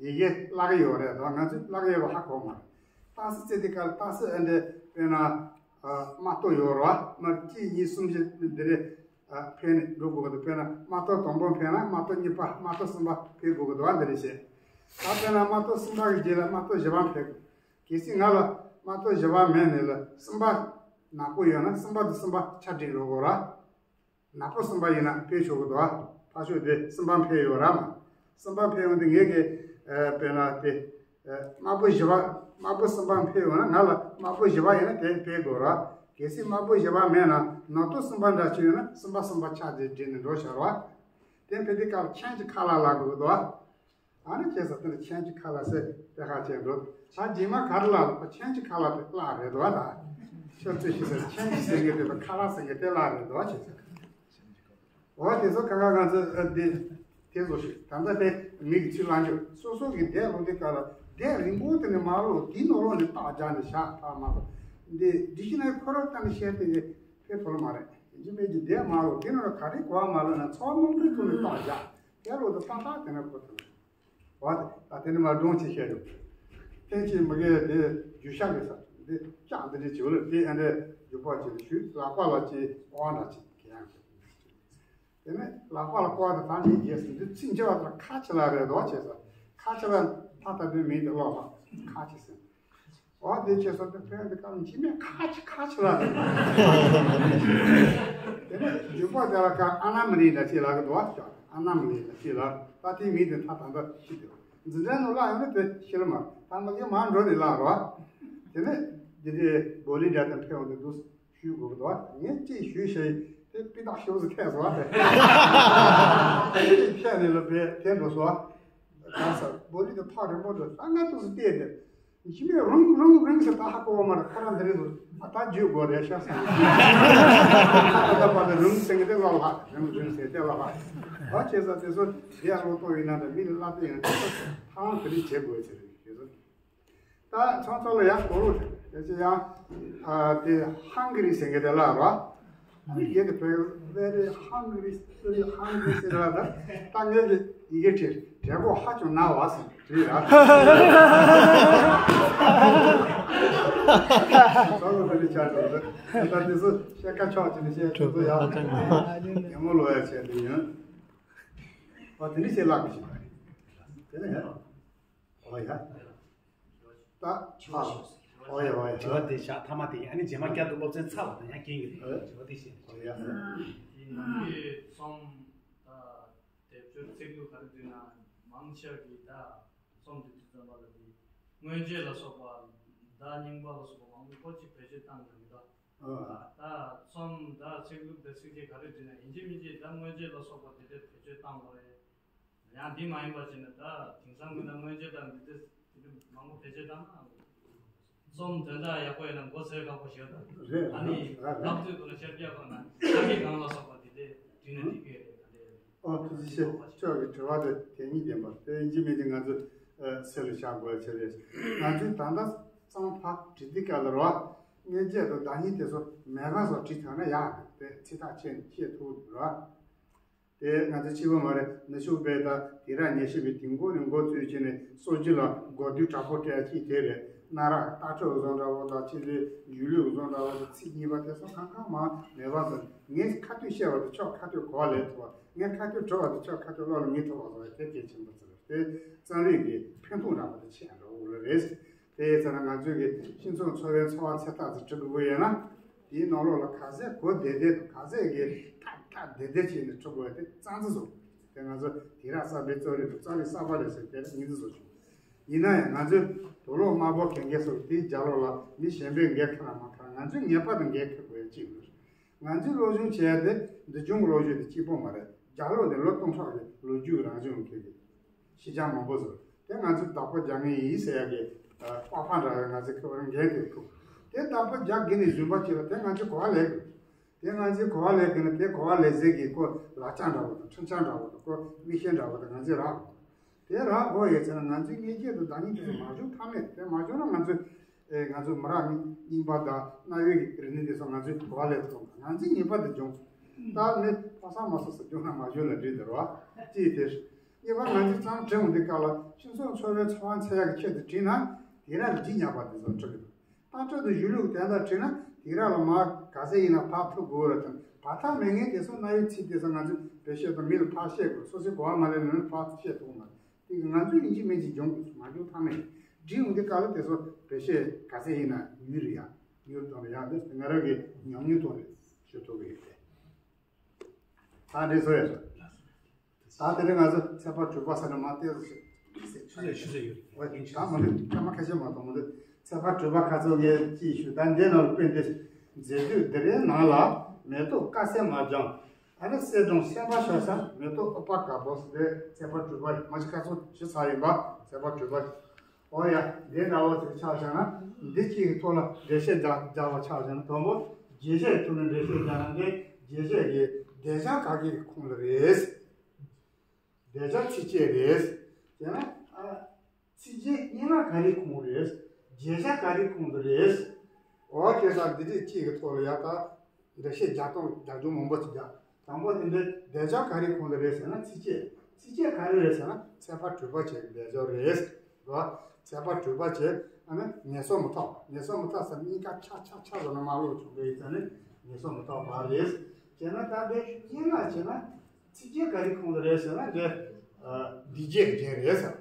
ཡི་གེ་བཀླག་གི་ཡོད་རེད་དོ། ང་ཚོས་བཀླག་གི་ཡོད་པ་ཧ་གོ་མ་རེད། ཏག་སི་རྩེ་དེ་སྐབས་ཏག་སི་ཨ་འདྲ་དཔེར་ན་མ་གཏོགས་ཡོད་རེད་བ། མ་གཅིག་གཉིས་གསུམ་བཞི་འདི་རེད། ཨ་ཕན་ནས་འགྲོ་དགོས་ཀྱི་འདུག་དཔེར་ན་མ་གཏོགས་དང་པོ་ཕན་ན་མ་གཏོགས་གཉིས་པ་མ་གཏོགས་གསུམ་པ་ཕན་དགོས་ཀྱི་འདུག་ཨ་འདི་རེད་བཤད། ད་དཔེར་ན་མ་གཏོགས་གསུམ་པ་གི་རྗེས་ལ་མ་གཏོགས་བཞི་པ་ཕན་དགོས། གལ་སྲིད་ང་ལ་མ་གཏོགས་བཞི་པ་མེད་ནས་ལ་གསུམ་པ་ནག་པོ་ཡོད་ན་གསུམ་པ་དང་གསུམ་པ་ཆ་འགྲིག་འགྲོ་དགོས་ར། ནག་པོ་གསུམ་པ་ཡིན་ན་ཕན་ཆོག་གི་འདུག་ཨ་ཕར་ཕྱོགས་དེ་གསུམ་པ་ཕན་ཡོད་ར་མ། གསུམ་པ་ཕན་ཡོང་དུས་ངས་ཀྱི་ཨ་དཔེར་ན་དེ་ཨ་དམར་པོ་བཞི་པ་དམར་པོ་གསུམ་པ་ཕན་ཡོང་ན་ང་ལ་དམར་པོ་བཞི་པ་ཡིན་ན་དེ་ཕན་དགོས་ར། གལ་སྲིད་དམར་པོ་བཞི་པ་མེད་ན་ནག་ཏོ་གསུམ་པ་འདྲ་ཅིག་ཡོད་ན་གསུམ་པ་གསུམ་པ་ཆ་དེ་འགྲིག་ནས་འགྲོ་བྱ་ར། དེ་ཕན་དུས་སྐབས་ཁྱེད་ཀྱི་ཁ་ལག་ལ་དགོས་འདུག་ཨ། ཨ་ནི་བྱས་ཙང་དེ་ནི་ཁྱེད་ཀྱི་ཁ་ལག་ཟེར་དེ་ཁ་ཆེ་འགྲོ། ད་རྗེས་མ་ག་རེ་ལ་ལ་ཁྱེད་ཀྱི་ཁ་ལག་དེ་བརླག་རེད་འདུག་ཨ། ད་ཤོད་ཚོད་ཤི་ཟེར་ཁྱེད་ཀྱི་ཟེར་མཁན་དེ་དང་ཁ་ལག་ཟེར་མཁན་དེ་བརླག་རེད་འདུག་ཨ། བྱས་ཙང་འོ་དེ་ཚོ་གང་ག་ང་ཚོ་ཨ་དེ་དེ་ཚོ་ཞིག་ད་ལྟ་དེ་མི་གི་ཚུལ་བླང་རྒྱུ་སོ་སོ་གི་འདས་ལོ་འདི་ག་ལ་འདས་རིང་པོ་དེ་ནས་མ་ལོ་དེ་ནོ་ལོ་ནས་རྟགས་རྒྱག་ནས་བཞག་ཐག་མ་གཏོགས་འདི་འདི་ཤི་ནས་ཁོ་ར་ལྟ་ནས་བཤད་དེ་གི་ཕེ་ཕོ་ལ་མ་རེད། ཡིན་གཅིག་མིན་གཅིག་འདས་མ་ལོ་དེ་ནོ་ག་རེ་གོ་བ་མ་ལོ་ན་ཚོགས་མང་པོའི་ཐོག་ནས་རྟགས་རྒྱག་དེ་ལོ་དེ་ཏག་ཏག་དེ་ནས་གོ་ཐུབ། འོ་དེ་ད་དེ་ནི་མ་སྒྲུང་ཅིག་བཤད་རྒྱུ། ཐེངས་གཅིག་མི་དགེ་དེ་རྒྱུ་ཤ་གི་ས་འདི་ལྕགས་འདི་འདྲ་བྱེད་ལ་དེ་ཨ་འདྲ་རྒྱུ་པོ་ཅིག་ཞུས་ལག་པ་ལ་ཅིག་ཨོ་འདྲ་ཅིག་གི་ཡང་། དེ་ནས་ལག་པ་ལ་ཀོ་དེ་ད་འདི་རྒྱས་སུ་འདི་ཚིག་འཇལ་བ་དེ་ཁ་ཆེ་ལ་རེད་དོ་བྱས་ས་ཁ་ཆེ་ལ་ད་ལྟ་དེ་མིང་དེ་ཀློག་ལ་ཁ་ཆེ་ཟེར། འོ་དེ་བྱས་སོང་དེ་ཕན་དེ་ཀ་འཇིགས་མེད་ཁ་ཆེ་ཁ་ཆེ་ལ་རེད། དེ་ནས་རྒྱུ་པོ་དེ་ལ་ཀ་ཨ་ན་མི་རིགས་འདྲ་ཅིག་ལ་གི་འདུག་བ། ཨ་ན་མི་རིགས་འདྲ་ཅིག་ལ་ད་དེའི་མིང་དེ་ད་ད་ལྟ་ཤི་དེ་འཛིན་གྲྭ་ནང་ལ་ཡོང་ན་དེ་ཤི་ལ་མ་ད་མ་གི་མ་འགྲོ་ནས་ལ་རོ། དེ་ནས་དེ་དེ་བོ་ལི་འདྲ་དང་ཕན་འོང་དེ་འདུག་ཞུས་དགོས་ཀྱི་འདུག་ངས་ཅིག་ཞུས་ཤེས་དེ་སྤི་དག་ཤོག་ཟིག་ཐད་སོང་བ། དེ་ཕྱག་ནས་ལ་བས་དེ་འགྲོ་སོང་བ། གང་ཟག་བོ་ལི་དེ་ཐག་རིང་པོ་འགྲོ་ས་ང་ཏུ་སུ་བལྟས་ཏེ། འཇིགས་མེད་རུང་རུང་རུང་ཟེར་ད་ཧ་གོ་བ་མ་རེད། ཁོ་རང་འདི་རེད་འདུག་ཨ་ད་བརྗོད་དགོས་རེད་ཤག་བསམ། ད་ད་པ་དེ་རུང་ཟེར་གི་དེ་ལ་ལྷག་རུང་རུང་ཟེར་དེ་ལ་ལྷག་ཨ་བྱས་ཙང་དེ་ཚོ་དེ་ཡང་ལོ་ཏོག་ཡིན་ན་འདྲ་མི་ལ་ལྟ་ཡིན་ན་ད་ཧང་དེ་རིགས་བྱེད་དགོས་ཟེར་རེད་དེ་ཚོ། ད་ཚང་ཚང་ལ་ཡང་གོ་རོགས་དེ་ཚོ་ཡང་ཨ་དེ་ཧང་གི་རི་ཟེར་གི་དེ་ལ་རོ། ཨ་ནི་ཡེ་དེ་བོད་very hungry very hungry ཟེར་ལ་ད་ད་ངས་ཀྱི་ཡི་གེ་བྲིས་དྲེད་ཁོག་ཧ་ཅང་ན་བ་ཟེར་བྲིས་ལ། ཚང་ཚང་དེ་ནི་ཆར་དེ་ཚོ་ད་དེ་ཚོ་བཤད་ཁ་ཕྱོགས་ཀྱི་ནི་བཤད་ཁོ་ཚོ་ཡང་ཉེ་མོ་ལོ་ཡ་བྱས་དེ་ཡིན། ཨ་དེ་ནི་བཤད་ལག་གི་ཞིག་དེ་ནི་ཡང་། ཨོ་ཡ། ད། ཨ། ཨོ་ཡ་ཨོ་ཡ། དྲི་བ་དེ་བཞག་མཐའ་མ་དེ་ཡིན། ཨ་ནི་རྗེས་མ་བསྐྱར་དུ་སློབ་ཚན་ཚར་བ་དང་ཡང་རྐྱེན་གྱིས་རེད། ཨོ་ཡ། དྲི་བ་དེ་བཤད། ཨོ་ཡ། ཡིན་ནའི་རྩོམ་ད་དེབ་སྐྱོར་ཚིག་ལྷུག་ག་རེ་བྲིས་ན་མང་ཆེ་བ་གིས་ད་རྩོམ་དེ་དུས་ཙམ་པ་ལ་དེ་ མངོན་བརྗོད་ལ་སོགས་པ། བརྡ་རྙིང་པ་ལ་སོགས་པ་མང་པོ་ཅིག་བེད་སྤྱོད་བཏང་ཡོད་མི་འདུག་ཨ། ད་རྩོམ་ད་ཚིག་ལྷུག་དེ་ཚིགས་བཅད་ག་རེ་བྲིས་ན་ཡིན་གཅིག་མིན་གཅིག་ད་མངོན་བརྗོད་ལ་སོགས་པ་དེ་འདྲའི་བེད་སྤྱོད་བཏང་དགོས་རེད། ཡང་འདི་མ་ཡིན་པ་བྱས་ན་ད་དེང་སང་གི་ད་མངོན་བརྗོད་དང་འདི་འདྲ་དེ་འདྲ་མང་པོ་བེད་སྤྱོད་བཏང་ན། རྩོམ་དོན་དག་ཡག་པོ་ཡོད་ན་མགོ་ཚོས་ཁག་པོ་ཞིག་དང་། རེད། ཨ་ནི་ཨ་རེད། ལག་མཐིལ་ཁོ་ན་ཤར་རྒྱག་ཁོ་ན་ས་གི་གང་ལ་སོགས་པ་དེ་འདྲའི་བྲིས་ན་འགྲིག་གི་རེད། ད་འདྲའི་ཨོ་ཐུགས་རྗེ་ཆེ། ཁྱོད་ཀྱི་དྲི་བ་དེ་གལ་གནད་ལྡན་པ་དེ་ཡིན་གཅིག་མིན་གཅིག་ང་ཚོས་ཨ་སེམས་ལ་བཞག་དགོས་ཆེ་རེད། ང་ཚོས་ད་ལྟ་རྩོམ་ཕར་བྲིས་དུས་སྐབས་ལ་རོ། མངོན་བརྗོད་དང་བརྡ་རྙིང་དེ་ཚོ་མེད་པ་བཟོ་བྲིས་ཐུབ་ན་ཡག་རེད། དེ་ཚིག་ཐག་ཆོད་ནས་བཤད་ཐུབ་རོ། དེ་ང་ཚོ་ཕྱི་པོ་མ་རེད། ནུབ་ཕྱོགས་པའི་ད་དེང་རབས་ཉན་ཤེས་པའི་དེང་གོང་ནས་འགོ་བཙུགས་བྱས་ནས་སྲོལ་རྒྱུན་ལ་གོ་བསྡུར་དྲག་པོ་སྤྲད་ཅིག་དེ་རེད། གནའ་རབས་ལྟ་གྲུབ་བཟོ་འདྲ་བོ་དང་ཕྱི་དྲོའི་གཞུང་ལུགས་བཟོ་འདྲ་བོ་དང་ཚིག་གཉིས་པ་དེ་ཚོ་གང་གང་མང་མེད་པ་ཚོ་ངས་ཁ་ཐུག་བཤད་པ་དེ་ཁྱོད་ཁ་ཐུག་གོ་བ་ལེན་ཐུབ་པ། ངས་ཁ་ཐུག་དྲི་བ་དེ་ཁྱོད་ཁ་ཐུག་བློ་ལ་ངེས་ཐུབ་པ་བཟོ་བའི་དེ་གལ་ཆེན་པོ་ཚོ་རེད། དེ་རྩོམ་རིག་གི་ཕན་ཐོགས་འདྲ་པོ་དེ་ཆེ་འགྲོ་འོ་ལ་རེད། དེ་ཡིན་ཙང་ང་ཚོས་ཀྱི་སྤྱི་ཚོགས་འཚོ་བའི་འཚོ་བ་འཚོལ་སྟངས་སུ་འབྲི་དགོས་ཡོད་ན། དེའི་ནང་ལོགས་ལ་ག་ཚད་གོ་བདེ་བདེ་དང་ག་ཚད་ཀྱི་ཐག་ཐག་བདེ་བདེ་བྱས་ནས་འབྲི་དགོས་དེ་རྩ་འཛིན་བཟོ། དེ་ང་ཚོ་དེང་རབས་གསར་པའི་རྩོམ་རིག་དང་རྩོམ་རིག་གསར་པ་ལས་ཟེར་དེ་ངོས་འཛིན་བཟོ་བྱུང་། ཡིན་ན་ཡང་ང་ཚོས་དུག་ལོག་དམར་པོ་གན་རྐྱལ་སོགས་དེའི་རྒྱབ་ལོགས་ལ་མི་གཞན་པས་འགན་འཁྱེར་ན་མ་འཁྱེར་ན་ང་ཚོས་ངེས་པར་དུ་འགན་འཁྱེར་དགོས་ཡ་གཅིག་ཡོད། ང་ཚོའི་སློབ་སྦྱོང་བྱེད་ཡ་དེ་འདི་ལྗོངས་ཀྱི་སློབ་སྦྱོང་དེ་གཅིག་པོ་མ་རེད། རྒྱ་ལོ་དེ་ལོ་སྟོང་ཕྲག་གི་ལོ་རྒྱུས་རང་བྱུང་གི་གི་ཤེས་བྱ་མང་པོ་ཟེར་དེ་ང་ཚོས་བདག་པོ་རྒྱག་མཁན་ཡིན་ཟེར་ཡ་གི་ཨ་པགས་པ་འདྲ་བའི་ང་ཚོའི་ཁེ་དབང་འགན་དེ་ཐུག་དེ་བདག་པོ་རྒྱག་དགོས་ནས་བཟོས་པ་ཅིག་ལ་དེ་ང་ཚོས་གོ་བ་ལེན་དགོས། དེ་ང་ཚོས་གོ་བ་ལེན་དགོས་ན་དེ་གོ་བ་ལེན་སའི་གི་ཁོ་ལག་ཆ་འདྲ་བོ་དང་འཕྲིན་བཅར་འདྲ་བོ་དང་ཁོ་མིག་ཤེལ་འདྲ་བོ་དང་ང་ཚོས་རག་དགོས། དེ་རག་དགོས་ཡོད་ཚེ་ན་ང་ཚོའི་མངོན་བརྗོད་དང་བརྡ་རྙིང་དེ་ཚོ་མ་བྱུང་ཐབས་མེད། དེ་མ་བྱུང་ན་ང་ཚོས་ཨེ་ང་ཚོ་མི་རབས་རྙིང་པ་དང་གནའ་བོའི་རིག་གནས་དེ་ཚོ་ང་ཚོས་གོ་བ་ལེན་ཐུབ། ང་ཚོས་ངེས་པར་དུ་སྦྱོང་། ད་ནི་ཕ་ས་མ་ས་སུ་སྦྱོང་ན་མ་སྦྱོང་ན་འགྲིག་འདུག་ར། ཅིའི་དེ་ངེས་པར་ང་ཚོས་ཙམ་དྲན་འོང་དུས་སྐབས་ལ་ཁྱིམ་ཚང་འཚོ་བའི་འཚོ་བ་འཚོ་ཡག་གི་ཆེད་དུ་བྲིས་ན་དེ་རང་གི་ཉག་པ་དེ་ཚོ་འཁྲུག་གི་འདུག་ལྟ་སྤྱོད་དང་གཞུང་ལུགས་དོན་དག་བྲིས་ན་དེ་རང་ལ་མར་ག་ཚད་ཡིན་ན་ཕར་ཐུག་དགོས་རེད་དང་བར་ཐག་མེད་མཁན་དེ་ཚོ་གནའ་བོའི་ཚིག་དེ་ཚོ་ང་ཚོས་བེད་སྤྱོད་དང་མི་ལ་ཕར་བཤད་དགོས། སོ་སོའི་གོ་བ་མ་ལེན་ན་ཕར་བཤད་ཐུབ་མ་རེད། དེ་གི་ང་ཚོས་ཡིན་གཅིག་མིན་གཅིག་སྦྱོང་དགོས། མ་སྦྱོང་ཐབས་མེད། འབྲི་ཡོང་དུས་སྐབས་ལ་དེ་ཚོ་བེད་སྤྱོད་ག་ཚད་ཡིན་ན་ཡུན་རིང་ཡ་ཡུན་གཏོང་རེད་ཡ། འདི་ང་རང་གི་ཉམས་མྱོང་ཐོག་ནས་ཤོད་ཐུབ་ཀྱི་ཡོད་དེ། ད་འདི་ཚོ་ཡོད་རེད། ད་དེ་རིང་ང་ཚོ་ཚེ་དཔག་གྲུབ་པ་ཟེར་ན་མ་བལྟས་སོ་ཞེས་ཞུ་ཟེར་ཞུ་ཟེར་ཡོད་རེད། ད་མ་འདུག་སྐར་མ་ཁ་ཤས་མ་གཏོགས་མ་འདུག་ཚེ་དཔག་གྲུབ་པ་ཁ་ཚོ་ངས་ཅིག་ཞུ། ད་འདི་ནང་ལ་དཔེ་འདི་མཛེས་སྡུག་འདི་རའི་ནང་ལ་མེ་ཏོག་དཀར་སེར་མ་སྦྱངས། ཨ་ནི་གསེར་སྒྲོམ་སེམས་པ་ཤར་ས་མེ་ཏོག་ཨུཏྤལ་དཀར་པོ་ཟེར་དེ་ཚེ་དཔག་གྲུབ་པ་མ་གཞི་ཁ་ཚོ་ཞུ་ཚར་ཡིན་པ། ཚེ་དཔག་གྲུབ་པ། ཨོ་ཡ། འདི་འདྲ་བོ་ཞིག་ཆགས་བཞག་ན་འདི་གཅིག་གི་ཐོག་ལ་འགྲེལ་བཤད་རྒྱག་རྒྱག་པ་ཆགས་བཞག་ན་དང་པོ་རྒྱས་བཤད་ཐོག་ནས་འགྲེལ་བཤད་རྒྱག་ན་འདི་རྒྱས་བཤད་ཀྱི་སྡེབ་སྦྱོར་ག་གི་ཁོངས་ལ་རེད། སྡེབ་སྦྱོར་ཚིགས་བཅད་རེད། དེ་ན་ཨ། ཚིགས་བཅད་སྙན་ངག་ག་རེའི་ཁོངས་རེད། རྒྱས་བཤད་ག་རེའི་ཁོངས་སུ་རེད། འོ་ཁྱེད་ཚོ་འདི་རིགས་གཅིག་གི་ཐོག་ལ་ཡ་ད་འགྲེལ་བཤད་རྒྱག་སྟངས་རྒྱག་སྦྱོང་མང་པོ་ཞིག་རྒྱག་དང་པོ་དེ་འདྲའི་སྡེབ་སྦྱོར་ག་རེའི་ཁོངས་སུ་རེད་ཟེར་ན་ཚིགས་བཅད། ཚིགས་བཅད་ག་རེ་རེད་ཟེར་ན་ཚེ་དཔག་གྲུབ་པ་བྱས་ཀྱི་སྡེབ་སྦྱོར་རེད། རེད་བ། ཚེ་དཔག་གྲུབ་པ་བྱས་ཨ་ནི་ངལ་གསོ་མི་ཐོག་ངལ་གསོ་མི་ཐོག་ཟེར་ན་སྙིང་ག་ཆག་ཆག་ཆག་ཟེར་ན་མ་ལོག་བྱུང་བའི་ཡིན་ཙང་ནི་ངལ་གསོ་མི་ཐོག་པ་རེད། བྱས་ན་ད་འདི་སྙན་ངག་བྱས་ན་ཚིགས་བཅད་ག་རེའི་ཁོངས་སུ་རེད་ཟེར་ན་འདི་སྡིག་བྱས་ཀྱི་རྒྱན་རེད་ཟེར།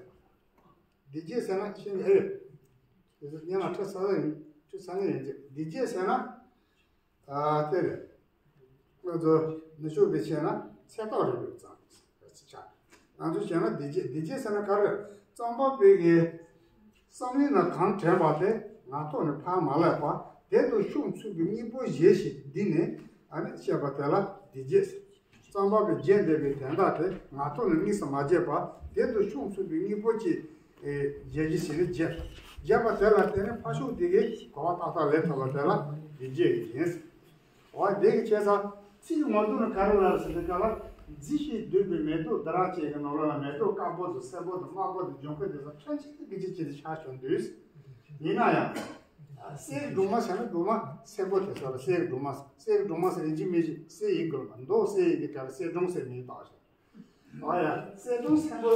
སྡིག་བྱས་ཟེར་ན་ཤེས་ཀྱི་ཨེ་ཡོད། དེ་ཚོ་སྙན་ངག་ཁྲིད་ཚར་ཡིན་ཁྲིད་ཚར་ངེས་ཡིན་གྱི་སྡིག་བྱས་ཟེར་ན། ཨ་དེ་རེད། ང་ཚོ་ནུབ་ཕྱོགས་པའི་ཆ་ནས་ཚེ་ཐོག་རིང་ལུགས་ཙམ་ཟེར་ཆ། ང་ཚོ་བྱས་ན་སྡིག་བྱས་སྡིག་བྱས་ཟེར་ན་ག་རེ། རྩོམ་པ་པོའི་གི་བསམ་བློའི་ནང་གང་དྲན་པ་དེ་ངག་ཐོག་ནས་ཕར་མ་བཀླགས་པར་བདེན་དུ་ཤོང་ཚུལ་གྱི་དངོས་པོ་གཞིར་བཞག་འདི་ནས་ཨ་ནི་བཤད་པ་དེ་ལ་སྡིག་བྱས་ཟེར། རྩོམ་པ་པོས་བརྗོད་འདོད་པའི་དོན་དག་དེ་ངག་ཐོག་ནས་དངོས་སུ་མ་བརྗོད་པར་བདེན་དུ་ཤོང་ཚུལ་གྱི་དངོས་པོ་གཅིག་ཨེ་བརྗོད་གཞི་ཞིག་ལ་བརྗོད། བརྗོད་པ་དེ་ལ་བརྟེན་ནས་ཕར་ཕྱོགས་དེ་གའི་གོ་བ་ཏག་ཏག་ལེན་ཐུབ་པ་དེ་ལ་སྡིག་བྱས་ཀྱི་རྒྱན་ཟེར། འོ་དེ་གི་བྱས་ཙང་ཚིག་ངོ་དེ་ནི་ག་རེ་ལབ་ཟེར་ན་ག་ལ་མཛེས་ཤིང་དུད་པའི་མེ་ཏོག་འདི་རང་བཅས་ཀྱི་ནང་ལོགས་ལ་མེ་ཏོག་དཀར་པོ་དང་སེར་པོ་དང་དམར་པོ་དང་ལྗང་ཁུ་དེ་ཚོ་ཕྲན་ཚེགས་ཀྱི་ཅི་ཅི་དེ་ཆགས་བྱུང་དུས། ཡིན་ན་ཡང་། གསེར་སྒྲོན་མ་ཟེར་ན་སྒྲོན་མ་སེར་པོ་དེ་ཚོ་ལ་གསེར་སྒྲོན་མ་གསེར་སྒྲོན་མ་ཟེར་ཡིན་གཅིག་མིན་གཅིག་གསེར་ཡིག་དགོས་པ་མདོ་གསེར་ཡིག་གི་ག་ལ་གསེར་སྒྲོན་ཟེར་མིང་བཏགས་ཤིང་། ཨ་ཡ། གསེར་སྒྲོན་སེར་པོ་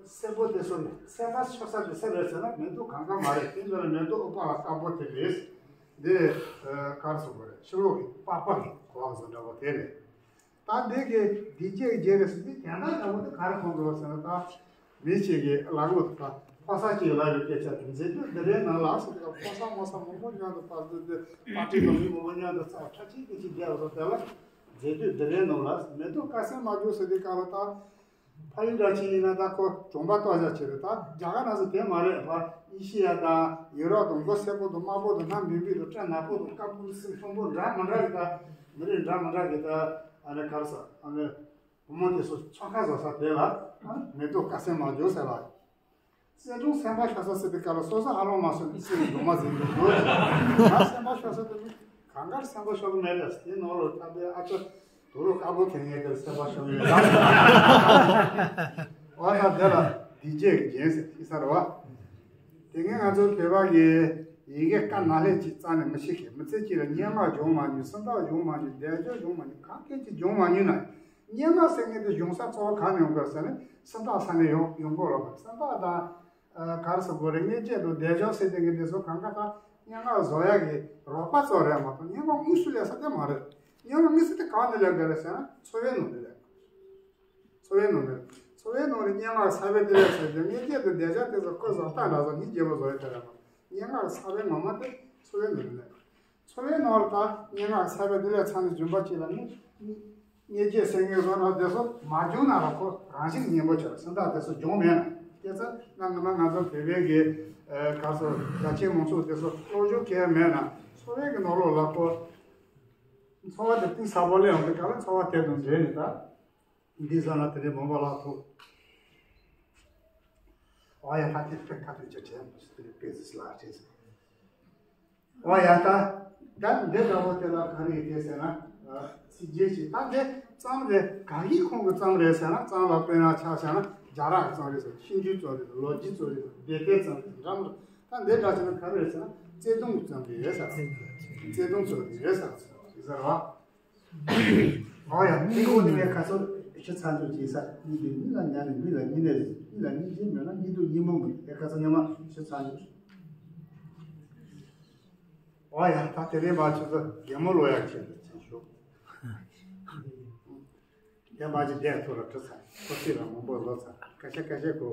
སེར་པོ་དེ་ཚོ་ནི་སེར་པོ་ཆགས་ས་དེ་སེ་རེད་ཟེར་ན་མེ་ཏོག་གང་ག་མ་རེད། དེ་འདྲ་ལ་མེ་ཏོག་ཨུཏྤལ་དཀར་པོ་དེ་རེད། འདི་གར་སོང་བ་རེད། ཕྱི་ལོགས་ཀྱི་པགས་པ་གི་གོ་བ་བཟོ་འདྲ་བོ་དེ་རེད། ད་འདི་གི་སྡིག་བྱས་རྒྱན་རེད་ཟེར་དུས་དེ་འདྲ་འདྲ་བོ་དེ་ག་རེ་མཐོང་འདུག་ཟེར་ན། ད་མི་གཅིག་གིས་ལབ་ཡོད་ད། ཕོ་གསར་གཅིག་ལབ་ཡོད་སྐད་ཆ་དེ། མཛེས་སྡུག་འདི་རའི་ནང་ལ་ཟེར་དུས་ཕོ་གསར་མོ་གསར་མང་པོ་མཉམ་དུ་བར་དུ་དེ་པར་ཊི་དང་མི་མང་པོ་མཉམ་དུ་ཚར་ཁྲ་ཆིལ་གྱིས་ཅིག་བསྡད་པ་དེ་ལ་མཛེས་སྡུག་འདི་རའི་ནང་ལ་མེ་ཏོག་དཀར་སེར་དམར་ལྗང་ཟེར་དུས་སྐབས་ལ་ད། ཕ་ཡུལ་འདྲ་ཅིག་ཡིན་ན་ད་ཁོ་གྲོང་པ་གཏོགས་བཞག་ཅིག་རེད། ད་རྒྱ་གར་ནང་ཚོ་དེ་མ་རེད་པ། ཨེ་ཤི་ཡ་དང་ཡུ་རོབ་དང་མགོ་སེར་པོ་དང་དམར་པོ་དང་སྣ་མིན་པའི་དང་སྐྲ་ནག་པོ་དང་དཀར་པོ་སེར་ལྷུན་པོ་འདྲ་མི་འདྲ་གི་དང་མི་རིགས་འདྲ་མི་འདྲ་གི་དང་ཨ་ནི་ག་རེ་ཟེར་ཨ་ནི་བུ་མོ་དེ་ཚོ་ཚོགས་ཁ་བཟོ་ས་དེ་ལ་མེ་ཏོག་དཀར་སེར་མ་བྱུང་ཟེར་བ། བརྩེ་དུང་སེམས་པ་ཤོར་ས་ཟེར་དུས་སྐབས་ལ་སོ་སོ་ཨ་ལོང་མ་སོང་ནས་སེམས་སྡུག་མ་ཟིན་འདུག་འདུག་ང་སེམས་པ་ཤོར་ས་དེ་ནི་གང་གར་སེམས་པ་ཤོར་གི་མེད་ལ་དེ་ནོར་ལོ་ཐ་དེ་ཨ་ཅོ་དུ་ལོ་དཀར་པོ་དེ་ངས་དེར་སེམས་པ་ཤོར་གི་ཡོད་ལ། འོ་ན་དེ་ལ་འདི་རྗེས་ཀྱི་རྒྱན་ཟེར་ཤི་ས་རེད་བ། དེ་ངས་ང་ཚོའི་བོད་པ་གི་ཡི་གེ་ཀ་ན་ལྷད་ཅིག་རྩ་ནས་མི་ཤེས་མཁན་མི་ཚེ་གཅིག་ལ་སྙན་ངག་སྦྱོང་མ་མྱོང་སུམ་རྟགས་སྦྱོང་མ་མྱོང་བཟླས་བརྗོད་སྦྱོང་མ་མྱོང་གང་གལ་ཅིག་སྦྱོང་མ་མྱོང་ན། སྙན་ངག་ཟེར་མཁན་དེ་གཞུང་ས་གཙོ་བོ་གང་ནས་ཡོང་དགོས་ཟེར་ན་སུམ་རྟགས་ས་ནས་ཡོང་ཡོང་དགོས་རེད་པ། སུམ་རྟགས་དང་ག་རེ་ཟེར་དགོས་རེད། མངོན་བརྗོད་དང་བཟླས་བརྗོད་ཟེར་དེ་གི་དེ་ཚོ་གང་ག་ད་སྙན་ངག་བཟོ་ཡག་གི་རོགས་པ་ཚོ་རེད་མ་གཏོགས་སྙན་ངག་དངོས་སུ་ལས་ས་དེ་མ་རེད། སྙན་ངག་དངོས་སུ་དེ་གང་ནས་ལས་དགོས་རེད་ཟེར་ན་འཚོ་བའི་ནང་ནས་ལས་དགོས། འཚོ་བའི་ནང་ནས་འཚོ་བའི་ནང་ནས་སྙན་ངག་ས་བོན་དེ་ལས་ཟེར་དེ་མངོན་བརྗོད་དང་བཟླས་བརྗོད་དེ་ཚོ་ཁོ་བཟོ་ལྟ་འདྲ་ཚོ་མི་རྒྱལ་པོ་བཟོ་ཡག་དེ་རེད་མ་གཏོགས་སྙན་ངག་ས་བོན་ངོ་མ་དེ་འཚོ་བའི་ནང་ནས་ལས་དགོས། འཚོ་བའི་ནང་ལ་ད་སྙན་ངག་ས་བོན་དེ་ལས་ཚང་ནས་འཇོན་པ་ཅིག་ལ་ནི། མངོན་བརྗོད་ཟེར་མཁན་བཟོ་ན་དེ་ཚོ་མ་བྱུང་ན་ར་ཁོ་རང་བཞིན་སྙན་པོ་ཆགས་སུམ་རྟགས་དེ་ཚོ་སྦྱོང་མེད་ན། སྐད་ཆ་ན་ང་མ་ང་ཚོ་བོད་པའི་གི་ག་ཚོད་རྒྱ་ཆེ་མང་ཚོགས་དེ་ཚོ་སློབ་སྦྱོང་གལ་མེད་ན་འཚོ་བའི་གི་ནང་ལོགས་ལ་ཁོ་འཚོ་བ་དེ་གཏིང་ཟབ་པོ་ལས་ཡོང་དུས་ག་ལ་འཚོ་བ་དེ་དང་འབྲེལ་ནས་ད་འདི་བཟོ་ན་དེ་འདྲའི་མང་པོ་ལ་ཐུག་ཨ་ཡ་ཧ་ཏི་ཕེ་ཁ་ཐུག་ཅེ་ཁྲེ་མོ་སི་ཏི་རི་པེ་ཟི་སི་ལ་ཁྲེ་ཟི། ཨོ་ཡ་ད། ད་འདི་འདྲ་བོ་དེ་ལ་ག་རེ་ཡོད་དེ་ཟེར་ན། ཚིག་རྒྱན་ཞིག་ད་འདི་ཙམ་རེད། གང་གི་ཁོང་གི་ཙམ་རེད་ཟེར་ན་ཙམ་ལ་དཔེར་ན་ཆ་བཞག་ན་རྒྱ་ར་གི་ཙམ་རེད་ཟེར། ཤིང་ཆུ་ཙམ་རེད་ཟེར། ལོ་རྒྱུས་ཙམ་རེད་ཟེར། སྡེ་དེ་ཙམ་རེད་ཟེར། འདྲ་མི་འདྲ། ད་འདི་འདྲ་བྱས་ན་ག་རེ་རེད་ཟེར་ན་བརྩེ་དུང་གི་ཙམ་རེད་ཟེར། བརྩེ་དུང་ཙམ་རེད་ཟེར་ཟེར་བ། ཨོ་ཡ། མི་ཁོ་ནི་ངས་ཁ་སང་ཞུ་ཚར་འདུག་ཅེས་ས་གཉིས་དེ་གཉིས་ལ་ཉར་ནས་མི་ལ་གཉིས་ནས་མི་ལ་གཉིས་ཤིག་མེད་ན་གཉིས་འདུག་གཉིས་མོ་མི་འདུག་ངས་ཁ་སང་སྔོན་མ་ཞུ་ཚར་འདུག་ཨོ་ཡ། ད་དེ་རིང་མ་ཆུ་ཚོད་རྒན་མོ་ལོ་ཡག་ཆེད་དུ་ཆེ་ཞུ། རྒན་མ་ཅིག་བསྡད་ཐུབ་ལ་ཁྲི་ཚར་ཁོ་ཚིག་ལ་མང་པོ་ལོ་ཚར་ཁ་ཤས་ཁ་ཤས་གོ།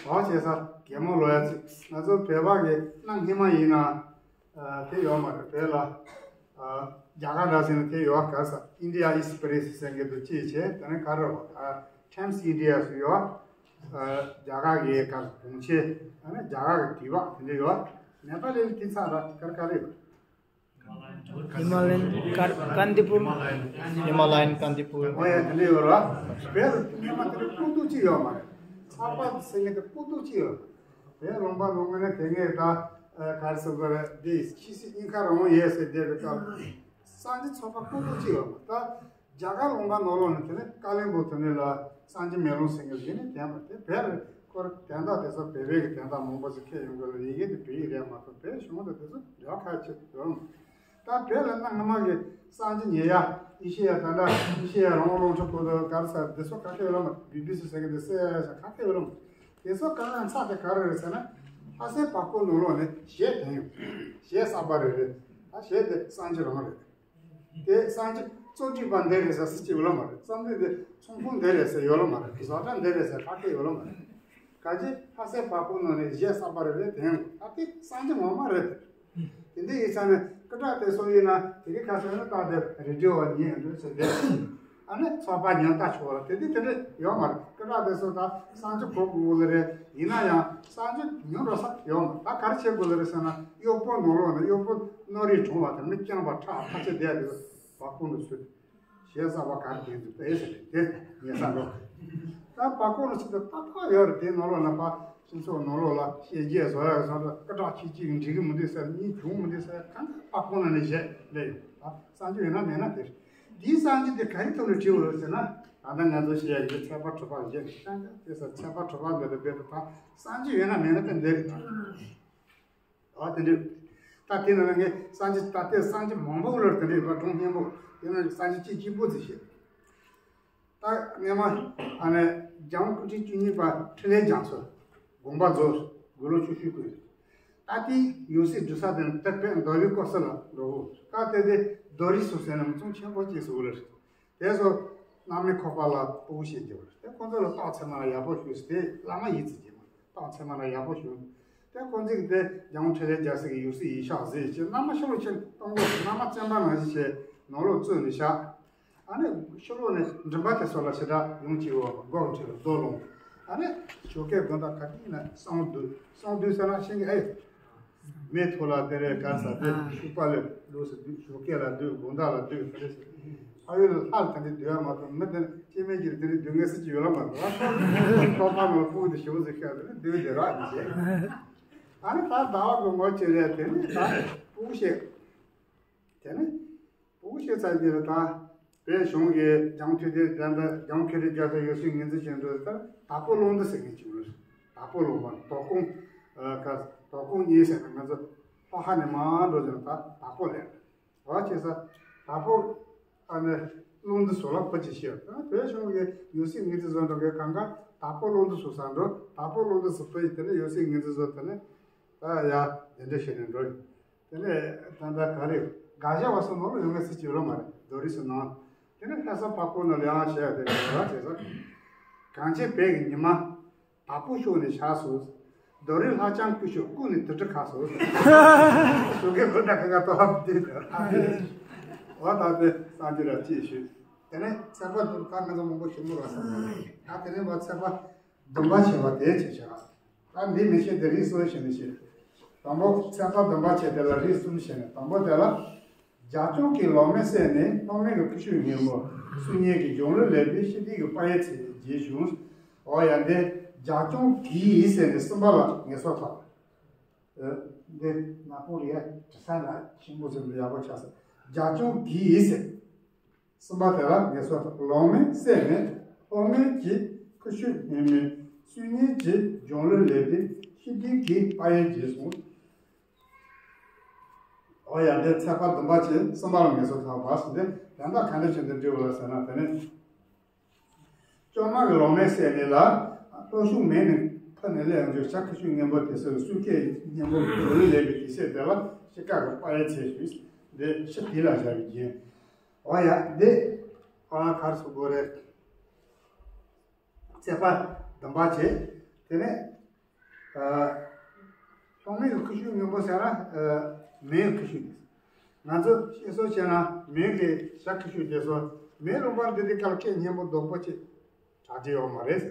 ཨོ་བྱས་ས་རྒན་མོ་ལོ་ཡག་ཚིག་ང་ཚོ་བོད་པ་གི་གནའ་སྔ་མ་ཡིན་ན། དེ་ཡོད་མ་རེད། བོད་ལ་རྒྱ་གར་འདྲ་ཟེར་ན་དེ་ཡོད་ག་ས་ཨིན་ཌི་ཡ་ཨེག་སི་པི་རེ་སི་ཟེར་མཁན་དུ་ཅི་བྱས་དེ་ནས་ག་རེ་བ་ཊའིམ་སི་ཨིན་ཌི་ཡ་སུ་ཡོད། རྒྱ་གར་གི་ག་གྲོང་ཁྱེར་ཨ་ནི་རྒྱ་གར་གི་དུས་བབ་དེ་འདྲ་ཡོད། ནེ་པ་ལི་ལ་དེ་ཚ་ར་ག་རེ་ག་རེ་ཡོད། ཧི་མ་ལ་ཡན་ཀ་ཀན་དི་པུར། ཧི་མ་ལ་ཡན་ཀན་དི་པུར། ཨོ་ཡ་དེ་འདྲ་ཡོད་ར། བོད་ལ་དེ་སྔ་མ་དེ་འདྲ་སྤུ་སྡུག་ཅིག་ཡོད་མ་རེད། ཚགས་པར་ཟེར་མཁན་དེ་སྤུ་སྡུག་ཅིག་ཡོད། དེ་ལུང་པ་ནང་ངོས་ནས་དེ་ངས་ད་ག་རེ་ཟེར་དགོས་རེད། འདི་ཕྱི་སྲིད་གཉིས་ཀ་རང་ཡོད་ཟེར་བསྡད་པའི་སྐབས་སངས་རྒྱས་ཚོགས་པ་སྐུ་སྒེར་གཅིག་ཡོད་མ་ད། རྒྱ་གར་ལུང་པ་ནང་ལོགས་ནས་དེ་ནས་ཀ་ལོན་སྦུག་དེ་ནས་ལ་སངས་རྒྱས་མེ་ལོང་ཟེར་མཁན་གཞི་ནས་བསྟན་པ་དེ་བོད་རེད། ཁོ་རེ་དན་རྟགས་དེ་ཚོ་བོད་པའི་གི་དན་རྟགས་མང་པོ་ཞིག་ཁྱེར་ཡོང་དགོས་ལ་ཡི་གེ་དེ་བོད་ཡིག་རེད་མ་གཏོགས་བོད་གཞུང་དང་དེ་ཚོ་འབྲེལ་བ་ཁ་ཆེ་ཡོད་མ། ད་བོད་ལ་གནའ་སྔ་མ་གི་སངས་རྒྱས་ཉེ་ཡ་ཨེ་ཤེ་ཡ་ད་ལྟ་ཨེ་ཤེ་ཡ་རང་དབང་རླུང་འཕྲིན་ཁུལ་དུ་ག་རེ་ཟེར་དེ་ཚོ་ག་གེ་ཡོད་ལ་མ་བི་བི་སི་ཟེར་གི་དེ་སེ་ཡ་ཡ་ཟེར་ག་གེ་ཡོད་ལ་མ། དེ་ཚོ་གང་ཡང་ཚ་དེ་ག་རེ་རེད་ཟེར་ན་ལྷ་སའི་བར་སྐོར་ནང་ལོགས་ནས་གཞས་བཏོན་ཡོད། གཞས་གསར་པ་རེ་རེད། ད་གཞས་དེ་སངས་རྒྱས་རང་རེད། དེ་སངས་རྒྱས་རྩོམ་སྒྲིག་པ་འདི་རེད་ཟེར་སུ་གཅིག་ཡོད་ལ་མ་རེད། རྩོམ་སྒྲིག་དེ་ཚོང་དཔོན་འདི་རེད་ཟེར་ཡོད་ལ་མ་རེད། བཟོ་གྲྭ་འདི་རེད་ཟེར་ག་གེ་ཡོད་ལ་མ་རེད། ག་ཅི་ལྷ་སའི་བར་སྐོར་ནང་ནས་གཞས་གསར་པ་རེ་རེ་དེ་ཡང་ད་དེ་སངས་རྒྱས་ངོ་མ་རེད། དེ་འདི་ཡིན་ཙང་ནས་སྐུ་དྲག་དེ་སོ་ཡིན་ན་དེ་གི་ཁ་སང་ནི་ད་དེ་རེ་ཌི་ཡོ་བ་ཉན་འགྲོ་ཟེར་དེ་ཨ་ནི་ཚོགས་པ་ཉན་ལྟ་ཆོག་ལ་དེ་འདི་དེ་འདྲ་ཡོད་མ་རེད། སྐུ་དྲག་དེ་སོ་ད་སངས་རྒྱས་གོ་དགོས་ལ་རེད། ཡིན་ན་ཡང་སངས་རྒྱས་ཉོན་རོ་ས་ཡོད་མ་ད་ག་རེ་བྱེད་དགོས་ལ་རེད་ཟེར་ན་གཡོག་པོ་ནང་ལོགས་ནས་གཡོག་པོ་ནོར་རིགས་གྲོང་བ་དང་མི་རྐྱང་པ་ཁྲག་ཁ་ཆེ་བསྡད་དེ་བ་ཁོང་དུ་སུས། གཞས་གསར་པ་ག་རེ་བསྟན་འདུག་ཨེ་ཟེར་ཏེ་ངས་བསམ་རོགས། ད་བར་སྐོར་ལ་ཆེད་དུ་ཏག་ཏག་ཡོད་རེད། དེ་ནང་ལོགས་ལ་ཕ་སྤྱི་ཚོགས་ནང་ལོགས་ལ་བཤད་རྒྱས་བཟོ་ཡག་བཟོ་འདྲ་སྐུ་དྲག་ཁྱེད་ཅིག་འགྲིག་གི་མི་འདུག་ཟེར་གཉིས་བྱུང་མི་འདུག་ཟེར་གང་ལྟར་བར་སྐོར་ལ་ནས་གཞས་སླེབས་ཡོང་ད་སངས་རྒྱས་ཡོད་ན་མེད་ན་དེ་རེད། དེའི་སངས་རྒྱས་དེ་ག་རེ་ཐོག་ནས་བྲིས་ཡོད་རེད་ཟེར་ན་ད་ལྟ་ང་ཚོ་བཤད་ཡག་གི་ཚེ་དཔག་གྲུབ་པ་གཞས་ཤང་ཀྱང་དེ་ས་ཚེ་དཔག་གྲུབ་པ་འདི་རེད་པས་ད་སངས་རྒྱས་ཡོད་ན་མེད་ན་དེ་འདི་རེད། ཨ་དེ་འདྲ། ད་དེ་ནང་ལ་ངས་སངས་རྒྱས་ད་ལྟའི་སངས་རྒྱས་མང་པོ་ལ་དེ་འདྲ་ཡོད་པ་སྒྲུང་སྙན་པོ་དེ་ནང་སངས་རྒྱས་གཅིག་གཅིག་པོ་ཙི་ཞིག་ད་སྔས་མ་ཨ་ནི་རྒྱལ་དབང་སྐུ་ཕྲེང་བཅུ་གཉིས་པ་འཕྲིན་ལས་རྒྱ་མཚོ་དགོངས་པ་རྫོགས་དགུང་ལོ་བཅུ་བཞི་སྐུ་ཡོད། ད་དེ་ཡང་སྲིད་འབྲི་ས་དེ་ནི་དེ་དཔེ་མདོ་དབུས་ཀོ་ས་ལ་འགྲོ་བོ་ཀ་དེ་དེ་རྡོ་རི་སུ་ཟེར་ན་མི་ཚང་ཆེན་པོ་སྐྱེས་སུ་ལ་རེད། དེ་ཚོ་གནམ་མེད་ཁོག་པ་ལ་ཕྲུ་གུ་བཤད་རྒྱུ་རེད། དེ་ཁོ་ཚོ་ལ་རྟགས་ཚད་མ་ལ་ཡག་པོ་ཞུས་ཏེ་བླ་མ་ཡིད་ཚིམ་རྒྱུ་མ་རྟགས་ཚད་མ་ལ་ཡག་པོ་ཞུས། དེ་ཁོ་ཚོས་དེ་རྒྱལ་དབང་འཕྲིན་ལས་རྒྱལ་སྲས་ཀྱི་ཡང་སྲིད་ཡིན་ཤག་ཟེར་གྱི་མནའ་མ་ཕྱི་ལོགས་ཕྱིན་གཏོང་དགོས་མནའ་མ་བཙན་པ་ནང་བཞིན་བྱས་ནང་ལོགས་བཙོས་ནས་བཞག་ཨ་ནི་ཕྱི་ལོགས་ནས་མགྲིན་པ་དེ་ཚོ་ལ་ཞེ་དྲག་ཡོང་གི་ཡོད་མགོ་གི་ཁྲོད་ལ་རྡོ་ལོང་ ད་ནི་ཞོགས་ཀས་དགོང་དག་ག་དུས་ཡིན་ན་བསང་བསྡུ། བསང་བསྡུ་ཟེར་ན་ཤེས་ཀྱི་ཨེ་ཡོད། མེ་ཐོག་ལ་དེ་རེད། ག་ས་དེ་ཤུག་པ་ལས་ལུགས་སུ་བསྡུ། ཞོགས་ཀས་ལ་བསྡུ། དགོང་དག་ལ་བསྡུ། དེ་རེད་ཟེར། ཕ་ཡུལ་ལ་ལྷ་ལ་དེ་འདྲའི་བསྡུ་ཡ་མ་གཏོགས། མི་དེ་སྐྱེ་དམན་གྱིས་དེ་འདྲའི་བསྡུ་མཁན་སུ་གཅིག་ཡོད་ལ་མ་གཏོགས། ལྷ་ལ་ཕུག་དེ་ཞུ་ཟིག་ཤ་དེ་བསྡུ་དེ་རག་ནི་བྱས། ཨ་ནི་ད་ཟླ་བ་གི་ངོ་ཅི་རེད། དེ་ནི་ད་ཕུག་བཤད། དེ་ནི་ཕུག་བཤད་ཚར་རྗེས་ལ་ད་བོད་གཞུང་གི་རྒྱང་མཐུད་དེ་ད་ལྟ་རྒྱང་མཁས་གྲུབ་རྒྱལ་མཚན་ཡོད་སྲིད་ངོས་འཛིན་བྱས་འགྲོ། ད་དྭགས་པོ་ཀློང་རྡོལ་ཟེར་མཁན་ཅིག་ཡོད་རེད། དྭགས་པོ་ཀློང་རྡོལ། དྭགས་ཀོང་། ཨ། ག་དྭགས་ཀོང་གཉིས་ཟེར་ན་ང་ཚོ་ལྷོ་ཁ་ནས་མར་འགྲོ་བྱུང་ད་དྭགས་པོ་ལས། འོ་བྱས་ཙང་དྭགས་པོ། ཨ་ནི་ཀློང་རྡོལ་ཟེར་ལ་བོད་ཀྱི་ཤེས་ཡོན། ད་བོད་གཞུང་གི་ཡོད་སྲིད་ངོས་འཛིན་བཟོ་འགྲོ་མཁན་གང་ག་དྭགས་པོ་ཀློང་རྡོལ་ཟེར་ས་འགྲོ། དྭགས་པོ་ཀློང་རྡོལ་ཟེར་བོད་ཀྱི་དེ་ནས་ཡོད་སྲིད་ངོས་འཛིན་བཟོ། དེ་ནས་ད་ཡ་དེ་འདྲ་བྱས་ནས་འགྲོ། དེ་ནས་ད་ལྟ་ག་རེ་དགའ་ཞག་པ་སོགས་ནང་ལ་ཡོང་མཁན་སུ་གཅིག་ཡོད་ལ་མ་རེད། རྡོ་རིང་སོགས་ནང་། དེ་ནས་ལྷ་ས་འཕགས་པོ་ནང་ལ་ཡང་བྱས་ཡ་དེ་རེད། བྱས་ཙང་གངས་ཅན་བོད་ཀྱི་ཉི་མ། དྭགས་པོ་ཕྱོགས་ནས་ཆགས་སོ། རྡོ་རིང་ལྷ་ལྕམ་སྐུ་ཞབས་སྐུ་ནི་དུར་ཁྲོད་ཁ་སོ། ཞོགས་ཀས་དགོང་དག་ཁ་ཁ་ཏོག་ཧབ་དེ་དེ་ར་ཐག་དེ། འོ་ད་དེ་གསར་འགྱུར་ར་ཅིག་ཞུས། དེ་ནས་ཚེག་བར་དུ་ད་ང་ཚོ་མང་པོ་ཞུ་མི་རག་ས་མ་རེད། ད་དེ་ནས་མར་ཚེག་བར་བདུན་པ་བྱས་པ་དེ་བྱས་བྱས། ད་འདི་མི་ཤེས་དེ་རིགས་སོ་ཞེས་མི་ཤེས། དང་པོ་ཚེག་བར་བདུན་པ་བྱས་དེ་ལ་རིགས་གསུམ་བྱས་ནས། དང་པོ་དེ་ལ། རྒྱ་སྐྱོང་གིས་ལོག་མེན་བསད་ནས། སློབ་དམན་གྱི་ཁུ་བྱུག་སྔོན་མོ། བསུ་ཉེས་ཀྱིས་འབྱུང་གླུ་ལེན་པའི། ཤི་དུས་ཀྱི་དཔལ་ཡོན་ཚེ་རྗེས་བྱུང་། འོ་ཡ། འདི་རྒྱ་སྐྱོང་གིས་ཟེར་ནས་གསུམ་པ་ལ་ངེས་སོ་ཐོག་འདི་ནག་པོ་རེད། དྲི་ས་ལ་ཆེན་པོ་ཟེར་ནས་ཡག་པོ་ཆགས་སོང་། རྒྱ་སྐྱོང་གིས་ཟེར། གསུམ་པ་དེ་ལ་ངེས་སོ་ཐོག་ལོག་མེན་བསད་ནས། སློབ་དམན་གྱི་ཁུ་བྱུག་སྔོན་མོ། བསུ་ཉེས་ཀྱིས་འབྱུང་གླུ་ལེན་པའི། ཤི་དུས་ཀྱི་དཔལ་ཡོན་རྗེས་བྱུང་། འོ་ཡ། འདི་ཚེག་བར་བདུན་པ་བྱས་གསུམ་པ་ལ་ངེས་སོ་ཐོག་པ་ཟེར་ཏེ། དེ་འདྲ་ག་འདྲ་བྱས་ཏེ་འབྲི་བ་ལ་ཟེར་ན། དེ་ནས་སྐྱོང་མ་གིས་ལོག་མེན་བསད་ནས་ལ། སློབ་ཞུགས་མེད་ནས་ཕུ་ནས་སླེབས་ཡོང་རྒྱུ་ཞྭ་ཁུ་བྱུག་སྔོན་པོ་དེ་ཚོས་བསུ་སྐད་སྙན་པོ་འབྱུང་གླུ་ལེན་པའི་དུས་ཚོད་དེ་ལ་ཤི་དུས་ཀྱི་དཔལ་ཡོན་ཚེ་ཞུས། འདི་ཤི་དུས་ལ་བཞག་པའི་རྒྱན། འོ་ཡ། འདི་ཨ་ག་རེ་ཟེར་དགོས་རེད། ཚེག་བར་བདུན་པ་བྱས། དེ་ནས་ཨ། སློབ་དམན་གྱི་ཁུ་བྱུག་སྔོན་པོ་ཟེར་ན། ཨ། མེའི་ཁུ་བྱུག་དེ། ང་ཚོ་ཤི་སོང་བྱས་ན་མེ་གི་ཞྭ་ཁུ་བྱུག་དེ་ཚོ་མེ་ལུང་པར་འདི་དུས་སྐབས་ལ་སྐད་སྙན་པོ་རྡོག་པོ་ཅིག་གྲགས་ཀྱི་ཡོད་མ་རེད།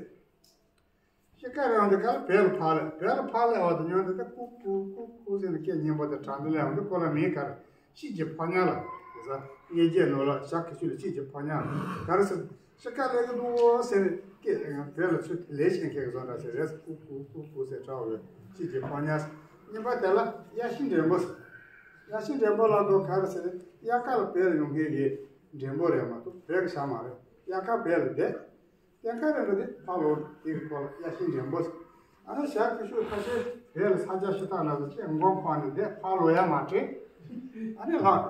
ཤི་ཁ་རེ་འོང་དུས་སྐབས་ལ་བོད་ལ་ཕར་སླེབས། བོད་ལ་ཕར་སླེབས་པ་དང་མཉམ་དུ་ད་ཀུ་ཀུ་ཀུ་ཀུ་ཟེར་ནས་སྐད་སྙན་པོ་དེ་གྲགས་འདི་སླེབས་འོང་དུས་ཁོ་ལ་མེ་ག་རེ། ཤིག་གི་ཕོ་ཉ་ལ། དེ་ས་གཡས་འགྱེད་ནོར་ལ་ཞྭ་ཁུ་བྱུག་ལ་ཤིག་གི་ཕོ་ཉ་ལ་ག་རེ་ཟེར། ཤི་ཁ་སླེབས་ཀྱི་འདུག་ཟེར་སྐད་བོད་ལ་ཚུར་ལས་བྱེད་མཁན་གྱི་བཟོ་འདྲ་ཟེར་རེད། ཀུ་ཀུ་ཀུ་ཀུ་ཟེར་གྲགས་པའི་ཤིག་གི་ཕོ་ཉ། གཉིས་པ་དེ་ལ་གཡའ་ཤིང་འགྲེང་པོ་ཟེར། གཡའ་ཤིང་འགྲེང་པོ་ལབ་དུས་ག་རེ་ཟེར། དབྱར་ཁ་ལ་བོད་ལ་ཡོང་མཁན་གྱི་འགྲེང་པོ་རེད་མ་གཏོགས་བོད་ཀྱི་ཞྭ་མ་རེད། དབྱར་ཁ་བོད་ལ་བསྡད། གཡང་ཁ་རེ་འགྲོ་དུས་ཕར་ལོག་དེ་གི་སྐོར་ལ་གཡའ་ཤིང་འགྲེང་པོ་ཟེར། ཨ་ནི་ཞྭ་ཁུ་བྱུག་ཁ་ཤས་བོད་ལ་ས་ཆ་ཞེ་དྲག་ན་ཚོ་ཁྱེད་མགོ་འཕངས་ནས་བསྡད། ཕར་ལོག་ཡ་མ་དྲན། ཨ་ནི་ལྷག་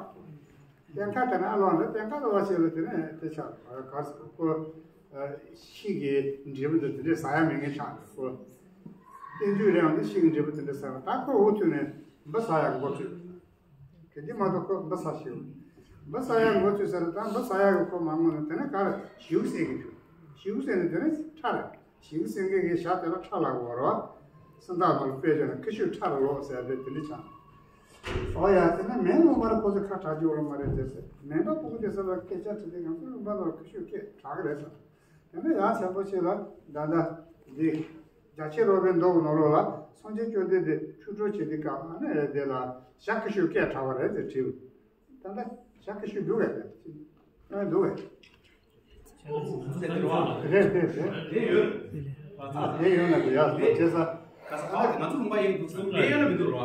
གཡང་ཁ་དེ་ན་ལོག་ནས་གཡང་ཁ་ལོག་བ་ཞིག་ལ་དེ་ནས་དེ་ཆགས་གར་སོང་། ཁོ་ཤིག་གི་འབྲས་བུ་འདི་དེ་འདྲས་ཟ་ཡ་མེད་མཁན་ཆགས་འདུག་ཁོ་བསྟན་རྒྱུན་རེད་འོང་དུས་ཤིག་གི་འབྲས་བུ་དེ་འདྲས་ཟ་བ། ད་ཁོ་འུ་ཐུག་ནས་འབུ་ཟ་ཡ་འགོ་ཚུགས། གལ་ཏེ་མ་གཏོགས་ཁོ་འབུ་ཟ་ཤེས། འབུ་ཟ་ཡ་འགོ་ཚུགས་ཟེར། ད་འབུ་ཟ་ཡ་གི་ཁོ་མ་ངོ་ན་དེ་ནས་ག་རེ་ཞིའུ་བསད་ཀྱི་འདུག་ཞིའུ་བསད་ནས་དེ་ནས་ཁྲག་རེད། ཞིའུ་བསད་མཁན་གྱི་ཞྭ་དེ་ལ་ཁྲག་ལབ་དགོས་རེད་བ། སུམ་རྟགས་ནང་ལ་དཔེ་བྱས་ན་ཁུ་བྱུག་ཁྲག་ལ་ལོག་ཟེར་ཡ་དེ་དེ་འདྲ་ཆགས། ཨོ་ཡ། དེ་ནས་མེ་ལུང་པར་ཁོ་ཚོས་ཁ་གྲག་རྒྱུ་རོ་མ་རེད་ཟེར་ཟེར། མེ་འབར་ཕྲུ་གུ་དེ་ཚོ་ལ་སྐད་ཆ་དྲིས་ཏེ་ང་ཚོ་ལུང་པ་ནང་ལ་ཁུ་བྱུག་སྐད་གྲགས་ཀྱི་རེད་ཟེར། དེ་ནས་ཡང་ཚན་པོ་ཆེ་ལ་ད་ལྟ་འདི་རྒྱ་ཆེ་རོ་པའི་མདོ་གི་ནང་ལོགས་ལ་སངས་རྒྱས་བཅོམ་ལྡན་འདས་ཆོས་གྲོགས་བྱེད་དུས་སྐབས་ཨ་ནི་དེ་ལ་ཞྭ་ཁུ་བྱུག་སྐད་གྲགས་པ་རེད་ཟེར་དྲིས། ད་ལྟ་ཞྭ་ཁུ་བྱུག་འདུག་གས། ཨ་འདུག་གས། རེད་རེད་རེད། དེ་ཡོད། ཨ་དེ་ཡོད་ན་དེ་ཡག་དེ་བྱས་ས། ག་ས་ག་ལ་ང་ཚོ་ལུང་པ་ཡིན་འདུག་སོང་དེ་ཡོད་ན་མི་འདུག་རོ།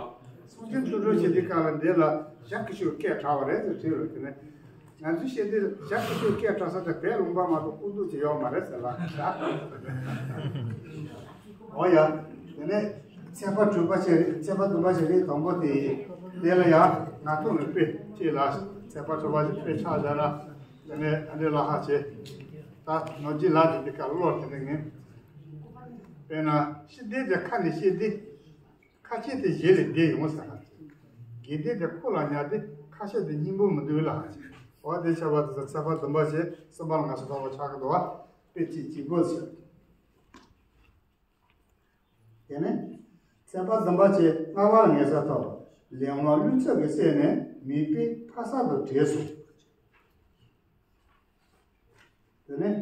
སངས་རྒྱས་ཆོས་གྲོགས་བྱེད་དུས་སྐབས་ལ་འདི་ལ་ཞྭ་ཁུ་བྱུག་སྐད་གྲགས་པ་རེད་ཟེར་དྲིས་རོ། དེ་ནས། ང་ཚོས་བཤད་དུས་ཞྭ་ཁུ་བྱུག་སྐད་གྲགས་ས་དེ་བོད་ལུང་པ་མ་གཏོགས་ཀུན་འདུག་ཅིག་ཡོད་མ་རེད་ཟེར་ལ། ཨོ་ཡ། དེ་ནས་ཚེག་བར་དྲུག་པ་བྱས་རེད། ཚེག་བར་བདུན་པ་བྱས་རེད། དང་པོ་དེ་དེ་ལ་ཡང་ང་ཐུག་ནས་དཔེ་ཅིག་ལ་ཚེག་བར་དྲུག་པ་ཞིག་དཔེ་ཆ་བཞག་ན། དེ་ནས་ཨ་འདྲས་ལ་ཧ་བྱེད། ད་ནོར་གྱི་ལ་དེ་འདི་ག་བློར་དེ་ནས་ངས་དཔེར་ན་ཤི་དེ་དེ་ཁ་ནས་ཤི་དེ། ཁ་ཤས་དེ་ཞལ་ལས་བསྡད་ཡོང་ཟེར་ན། དགེ་སྡིག་དེ་ཁོ་ལ་ཉར་ཏེ་ཁ་ཤས་དེ་སྙིང་པོ་མི་འདུག་ལ། འོ་དེ་བྱས་པ་དེ་ཚོ་ཚེག་བར་བདུན་པ་བྱས་གསུམ་པ་ལ་ང་ཚོ་ལྟ་བ་ཆགས་ཀྱི་འདུག་བ། དཔེ་གཅིག་གཅིག་པོ་ཟེར། དེ་ནས་ཚེག་བར་བདུན་པ་བྱས་ལྔ་པ་ལ་ངེས་ས་ཐོབ། ལེགས་མ་ཀླུ་ཚབ་ཀྱིས་བསད་ནས་མིད་པའི་ཕ་ས་དང་བྲལ་སོང་། དེ་ནས།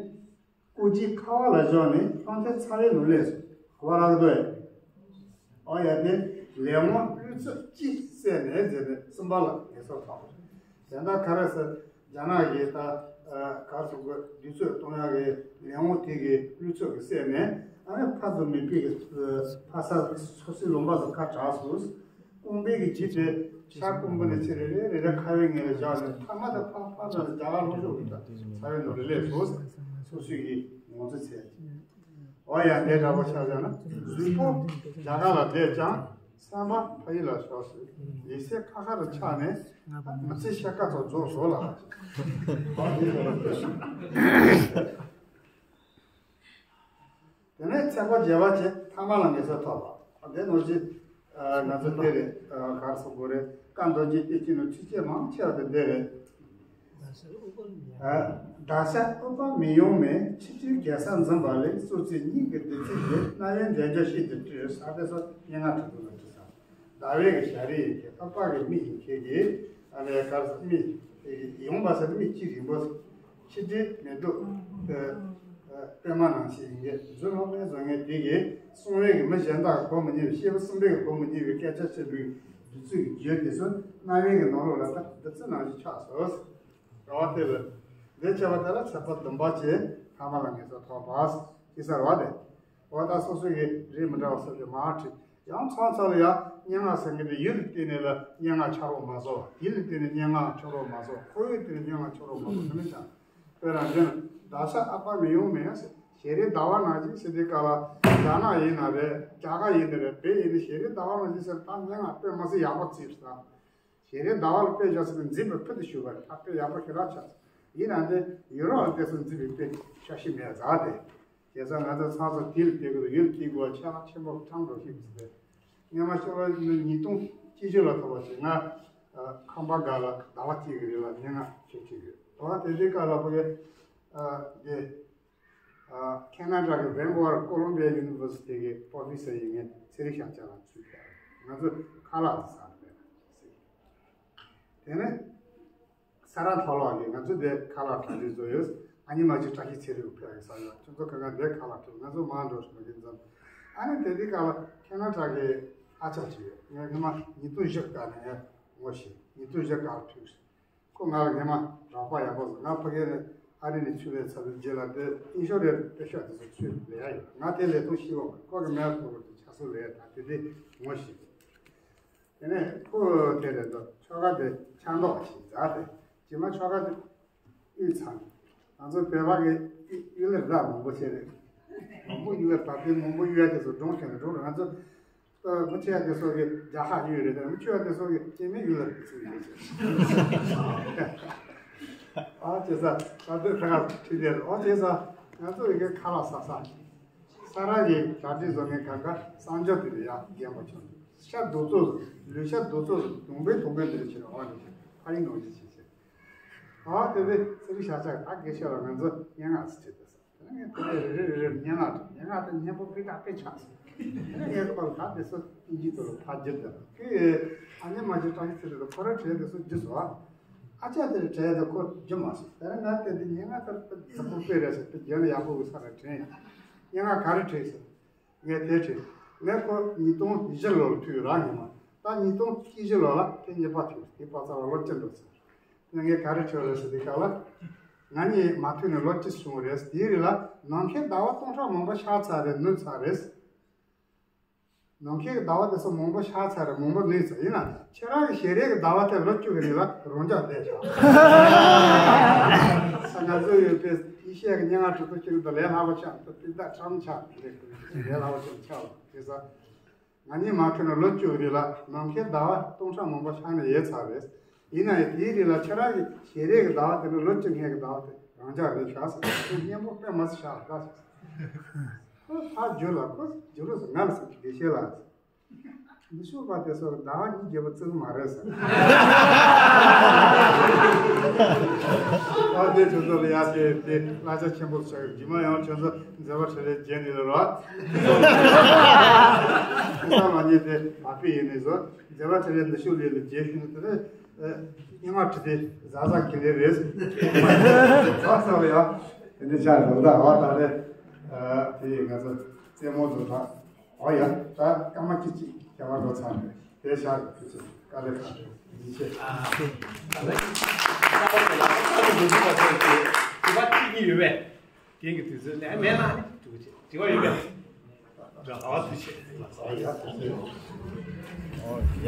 སྐུ་རྗེས་ཁ་བ་ལ་བཞག་ནས་ལྷང་ཐེ་ཚ་བའི་ནང་སླེབས་སོང་། ག་པར་ལྷག་འདུག་ཨེ། ཨོ་ཡ་དེ་ལས་དབང་བློས་ཚོད་ཅིག་བསད་ནས་ཟེར་ནས་གསུམ་པ་ལ་ངེས་སོ་ཐོག་དེ་འདྲ་ག་རེ་ཟེར། རྒྱ་ནག་གིས་ད་གར་སོང་གི་དུས་ཚོད་གཏོང་ཡག་གི་ལས་དབང་དེ་གི་བློས་ཚོད་ཀྱི་བསད་ནས། ཨ་ནི་ཕ་ཚོ་མི་ཕི་གི་ཕ་ས་སོ་སོའི་ལུང་པ་ཚོ་ཁ་གྲགས་སོང་། ཀོང་པོའི་གི་ཇི་ཏེ་ཤར་ཀོང་པོ་ནས་ཕྱིར་རེ་རེ་རེ་རེ་ཁ་བའི་ངོས་ལ་བཞག་ནས། ཐ་མ་དང་ཕ་ཕ་དང་རྒྱ་གར་ལྷོ་ཕྱོགས་ཀྱི་ད་ཚ་བའི་ནང་ལ་སླེབས་སོང་། སོ་སོའི་གི་ངོ་ཚ་ཚད། འོ་ཡ་འདི་འདྲ་པོ་ཆགས་ཀྱང་ན་གཟུགས་པོ་རྒྱ་གར་ལ་བསྡད་ཀྱང་སེམས་པ་ཕ་ཡུལ་ལ་ཞོག་ཟེར། ཡིད་སེམས་ཁ་ཁ་རུ་ཆགས་ནས་མི་ཚེ་ཤ་ཀ་ཚོ་རྫོགས་སོང་ལ། དེ་ནས་ཚེ་འཁོར་བརྒྱད་པ་བྱས་ཐ་མ་ལ་ངེས་སོ་ཐོབ་པ། དེ་ནང་བཞིན་ང་ཚོ་འདི་རེད། གར་སོང་དགོས་རེད། བཀའ་མདོ་རྒྱུད་བསྟན་བཅོས་ནང་ཁྲིད་བྱེད་མང་ཆེ་བ་དེ་འདི་རེད། བདག་ཅག་ཨུཏྤལ་མི་གཡོ་མས། ཕྱི་དྲིལ་རྒྱལ་ས་འཛིན་པ་ལས། སོ་སོའི་སྙིང་གི་བདེ་ཚིག་ལས། རྣ་བའི་འདྲེན་འཇོག་ཤིན་ཏུ་བཀྲི། ས་དེ་སོགས་སྙན་ངག་ཁྲིད་དུ་ལ་ཁྲིད་ས། ཟླ་བའི་གི་ཞལ་རས་ཡིན་གྱི། ཨུཏྤལ་གྱི་མིག་ཡིན་གྱི། ཨ་ནི་གར་སོང་མིག་ཡོང་བ་ཟེར་ན་མིག་ཅིག་རིང་པོ། ཕྱི་དྲིལ་མེ་ཏོག་པད་མ་ནང་བཞིན་ཡིན་གྱི། རྫུན་སློབ་མའི་བཟོ་ངན་དེ་གིས་གསང་བའི་གི་མི་གཞན་དག་གོ་མི་ཉན་པའི། སྐྱེས་བུ་གསུམ་པའི་གོ་མི་ཉན་པའི་སྐད་ཆ་བཤད་པའི་བདུད་རྩི་གི་རྒྱུན་དེ་ཚོ་རྣ་བའི་གི་ནང་ལོགས་ལ་ད་བདུད་རྩི་ནང་བཞིན་ཆགས་སོང་། རེ་བ་དེ་ལ་འདི་བྱས་པ་དེ་ལ་ཚེ་འཁོར་བདུན་པ་བྱས་ཐ་མ་ལ་ངེས་སོ་ཐོབ་པ་ཞེས་ཟེར་བ་དེ། འོ་ད་སོ་སོ་གི་རིགས་མི་འདྲ་བ་སོགས་ཀྱི་མར་ཁྲིད། ཡང་མཚམས་མཚམས་ལ་ཡང་སྙན་ངག་ཟེར་མཁན་དེ་ཡུལ་ལ་བརྟེན་ནས་ལ་སྙན་ངག་ཆགས་རོགས་མ་བཟོ། ཡུལ་ལ་བརྟེན་ནས་སྙན་ངག་ཆགས་རོགས་མ་བཟོ། ཁོར་ཡུག་བརྟེན་ནས་སྙན་ངག་ཆགས་རོགས་མ་བཟོ། དེ་མིན་ཀྱང་དཔེར་ན་འདི་ན་བདག་ཅག་ཨུཏྤལ་མི་གཡོ་མས་ཟེར། ཞལ་རས་ཟླ་བ་ནང་བཞིན་ཟེར་དུས་སྐབས་ལ་རྒྱ་ནག་ཡིན་ན་རེད། རྒྱ་གར་ཡིན་ན་རེད། བོད་ཡིན་ན་ཞལ་རས་ཟླ་བ་ནང་བཞིན་ཟེར། ད་སྙན་ངག་དཔེ་མི་སྲིད་ཡག་པོ་བརྩིས་ས། ཞལ་རས་ཟླ་བ་ལ་དཔེ་བཞག་ཟེར་ནས་མཛེས་པའི་ཕུལ་དུ་ཞུགས་པ་རེད། ད་དཔེ་ཡག་པོ་ཞེ་དྲག་ཆགས་སོང་། ཡིན་ན་འདི་ཡུ་རོབ་ལ་བལྟས་སོང་མཛེས་པའི་དཔེ་ཤ་ཤི་མེད་ཟ་སྟེ། བྱས་ཙང་ང་ཚོ་ཚང་སོ་དེ་ལ་བལྟས་དགོས། ཡུལ་བལྟས་དགོས་པ་ཆེ་བ་ཆེན་པོ་ཕྲང་འགྲོ་ཤེས་ཟེར་ཏེ། སྔོན་མ་ཤོ་ལོ་ཉིས་སྟོང་བཅུ་བཞི་ལ་ཐོབ་པ་ཞིག་ང་ཁང་པ་འགའ་ལ་ཟླ་བ་གཅིག་གི་རིང་ལ་སྙན་ངག་ཤོད་ཀྱི་ཡོད། ཟླ་བ་དེ་དུས་སྐབས་ལ་ཕ་གི་འདི། ཁེ་ན་ཌ་གི་ཝན་ཀུ་ཝར་ཀོ་ལོམ་བི་ཡ་ཡུ་ནི་ཝར་སི་ཊི་གི་པོ་རོ་ཕེ་སར་ཡིན་མཁན་ཚེ་རིང་ཤཱཀྱ་ལགས་ཚུད་པ། ང་ཚོ་ཁ་ལག་ཟ་ཟེར། དེ་ནས་ས་ར་མཐོ་སློབ་ཀྱིས་ང་ཚོ་དེ་ཁ་ལག་གྲ་སྒྲིག་བཟོ་ཡོད། ཨ་ནེ་མ་གཅིག་བཀྲ་ཤིས་ཚེ་རིང་ཕེབས་ཡོད་ས་ཡོད། ཁྱོད་ཚོ་གང་ག་དེ་ཁ་ལག་ཁྲིད། ང་ཚོ་མར་འགྲོ་ཞིག་མ་གིན་ཙམ། ཨ་ནི་དེ་དུས་སྐབས་ལ་ཁེ་ན་ཌ་གི་ཨ་ཅག་ཅིག་ཡོད། ངས་སྔོན་མ་ཉིས་སྟོང་བཞི་སྐབས་ནས་ངོ་ཤེས། ཉིས་སྟོང་བཞི་སྐབས་ལ་ཐུག་སོང་། ཁོ་ང་ལ་སྔོན་མ་རོགས་པ་ཡག་པོ་བཟོ། ང་ཕ་གི་ནས་ཨ་རི་ནས་ཚུར་སླེབས་ཚར་བའི་རྗེས་ལ་དེ་ཨིན་ཤོ་རེ་པེ་ཤ་དེ་ཚོ་ཚུར་ལས་ཡ་ཡོད། ང་དེ་ལས་ཐོག་ཤི་བ་མ་རེད། ཁོ་གི་མེ་ལ་ཐོག་གི་ཆ་སོ་ལས་ད་དེ་དེ་ངོ་ཤེས། དེ་ནས་ཁོ་དེ་ལས་ད་ཆོ་ག་དེ་ཆང་འདོགས་ཤིག་ཟ་སྟེ། རྗེས་མ་ཆོ་ག་དེ་དབུས་ཚང་། ང་ཚོ་བོད་པ་གི་གཡུ་ལེ་ར་མང་པོ་བྱས་རེད། མང་པོ་གཡུ་ལེ་བབས་ཏེ་མང་པོ་གཡུ་ཡ་དེ་ཚོ་སྒྲུང་བཤད་ནས་སྒྲུང་རེད། ང་ཚོ་མི་ཆེ་བ་དེ་ཚོ་གི་རྒྱ་ཧ་ཡོད་རེད། དེ་མི་ཆེ་བ་དེ་ཚོ་གི་སྐྱེ་དམན་ཡོད་ལ་དེ་ཚོ་ཡོད་ཟེར། ཨ་ཅེ་ས་ད་དེ་ཁ་ཁ་ཁྲིད་དེ་རེད། ཨ་ཅེ་ས་ང་ཚོ་ཡི་གེ་ཁ་ལག་ཟ་ས་ས་ར་གི་གྲ་སྒྲིག་བཟོ་མཁན་གང་ག་གསང་སྤྱོད་དེ་ལ་ཡག་རྒན་པ་ཆུང་ཤ་རྡོ་ཚོ་ལུས་ཤ་རྡོ་ཚོ་དུང་པའི་དུང་པའི་འདིར་ཕྱིན། ཨ་ནི་ཕ་ཡིན་ནོ་ཡིན་ཕྱིན་ཕྱིན། ཨ་དེ་དེ་ཚེ་རིང་ཤཱཀྱ་ད་དགེ་བཤེས་ལ་ང་ཚོ་སྙན་ངག་ཟེར་བྱེད་དེ་ས། ངས་དེ་རེ་རེ་རེ་རེ་སྙན་ངག་སྙན་ངག་དེ་སྙན་པོ་དཔེ་དྲག་དཔེ་ཆགས་སོང་། ངས་ཁོ་ལ་ད་དེ་ཚོ་དབྱིན་ཇིའི་ཐོག་ལ་ཕར་བསྒྱུར་དང་། ཁོས་ཨ་མྱེས་མ་གཅིག་བཀྲ་ཤིས་ཚེ་རིང་དང་ཁོ་རང་བྲིས་དེ་ཚོ་བསྒྱུར་སོང་། ཨ་ཅག་དེར་བྲིས་དེ་ཁོ་བསྒྱུར་མ་སོང་། དེ་རིང་ང་དེ་འདི་སྙན་ངག་དེ་དཔེ་ཚ་པོ་དཔེ་རེད་ཟེར་དེ་རྒྱན་ཡག་པོ་གི་ས་ལ་དྲན། སྙན་ངག་ག་རེ་བྲིས་ཟེར། ངས་དེ་བྲིས། ངས་ཁོ་ཉིས་སྟོང་བཞི་ལོར་ཐུག་ཡོད་ར། སྔོན་མ་ད་ཉིས་སྟོང་བཅུ་བཞི་ལོ་ལ་ཐེངས་གཉིས་པ་ཐུག་དེ་པ་ཚ་བ་ལོ་བཅུ་འགྲོ་ཚར། ངས་ག་རེ་བྲིས་རེད་ཟེར་དུས་སྐབས་ལ། ང་གཉིས་མ་ཐུག་ནས་ལོ་གཅིག་སོང་རེད། དེའི་རིང་ལ་ནམ་མཁའི་ཟླ་བ་སྟོང་ཕྲག་མང་པོ་ཤར་ཚར་རེད། ནུབ་ཚར་རེད། ནམ་མཁའི་ཟླ་བ་དེ་ཚོ་མང་པོ་ཤར་ཚར་རེད། མང་པོ་ནུབ་ཚར། ཡིན་ན་ཁྱེད་རང་གི་ཞལ་རས་ཀྱི་ཟླ་བ་དེ་ལོ་བཅུ་གི་རིང་ལ་རང་འཇགས་བསྡད་ཤག་ང་ཚོ་ཡོད་པའི་ཡེ་ཤེས་ཀྱི་སྙན་ངག་གྲུབ་ཐོབ་ཁྱེད་རང་དང་ལས་སླ་པོ་ཆགས། ད་དེ་ད་ཁྲམ་ཆགས་རེད། ལས་སླ་པོ་ཆགས་ཆགས་ལ་དེ་ཚོ། ང་གཉིས་མ་ཐུག་ན་ལོ་བཅུ་གི་རིང་ལ་ནམ་མཁའི་ཟླ་བ་སྟོང་ཕྲག་མང་པོ་ཤར་ནས་ཡལ་ཚར་རེད། ཡིན་ན་ཡང་དེའི་རིང་ལ་ཁྱེད་རང་གི་ཞལ་རས་ཀྱི་ཟླ་བ་དེ་ནི་ལོ་བཅུ་སྔོན་གྱི་ཟླ་བ་དེ་རང་འཇགས་རེད་ཤག་ཟེར། ཁྱེད་སྙན་པོ་དཔེ་མ་ཚོ་ཤར་ལ་ཟེར། ཁོ་ཕར་བརྗོད་ལ་ཁོ་བརྗོད་རོགས་ཟེར། ང་ལ་ཟེར་དགེ་བཤེས་ལགས་ཟེར། འདི་ཤོག་པ་དེ་ཚོར་ཟླ་བ་གཉིས་བརྒྱད་པོ་བརྩི་གི་མ་རེད་ཟེར། ཨ་དེ་ཁྱོད་ཚོ་ལ་ཡ་དེ་དེ་གླ་ཆ་ཆེན་པོ་ཆགས་ཡོད། རྗེས་མ་ཡང་ཁྱོད་ཚོ་མཛད་པ་འཕྲིན་ལས་རྒྱན་ནི་ལ་རོ། ཁ་སང་མ་ཉེས་དེ་མ་ཕི་ཡིན་ནི་བཟོ། མཛད་པ་འཕྲིན་ལས་འདི་ཤོག་ལས་ལ་རྒྱན་ཞུ་ནི་དེ་ནི་སྙན་ངག་བྲིས་ཏེ་ཟ་ཟ་གི་ལས་རེད། ཁ་སང་ལ་ཡ། དེ་འདྲ་ཆགས་འགྲོ་ད་འོ་ད་རེད། ཨ་དེ་ཡིས་ང་ཚོ་རྩེད་མོ་འགྲོ་ད་འོ་ཡ་ད་སྐར་མ་གཅིག་གཅིག་ཁྱད་པར་འགྲོ་ཚར་རེད། དེ་ཤག་ཐུགས་རྗེ་ཆེ། དཀའ་ལས་ཁག་རེད། ཡིན་ཆེ། ཨ་ཨ་ལེ། ད་བར་དེ་ལ་ད་ལྟ་འགྲོ་ཚུལ་པ་ཚོས་ཀྱི་དྲི་བ་གཅིག་གཉིས་ཡོད་པས། རྒན་གྱི་དུས་ཚོད་ལས་མེད་ན་ནི་འགྲོ་གི་ཆེ། དྲི་བ་ཡོད་པས། ར་ཨ་ཐུགས་རྗེ་ཆེ། ལགས་སོ། ཡ་ཐུགས་རྗེ་ཆེ།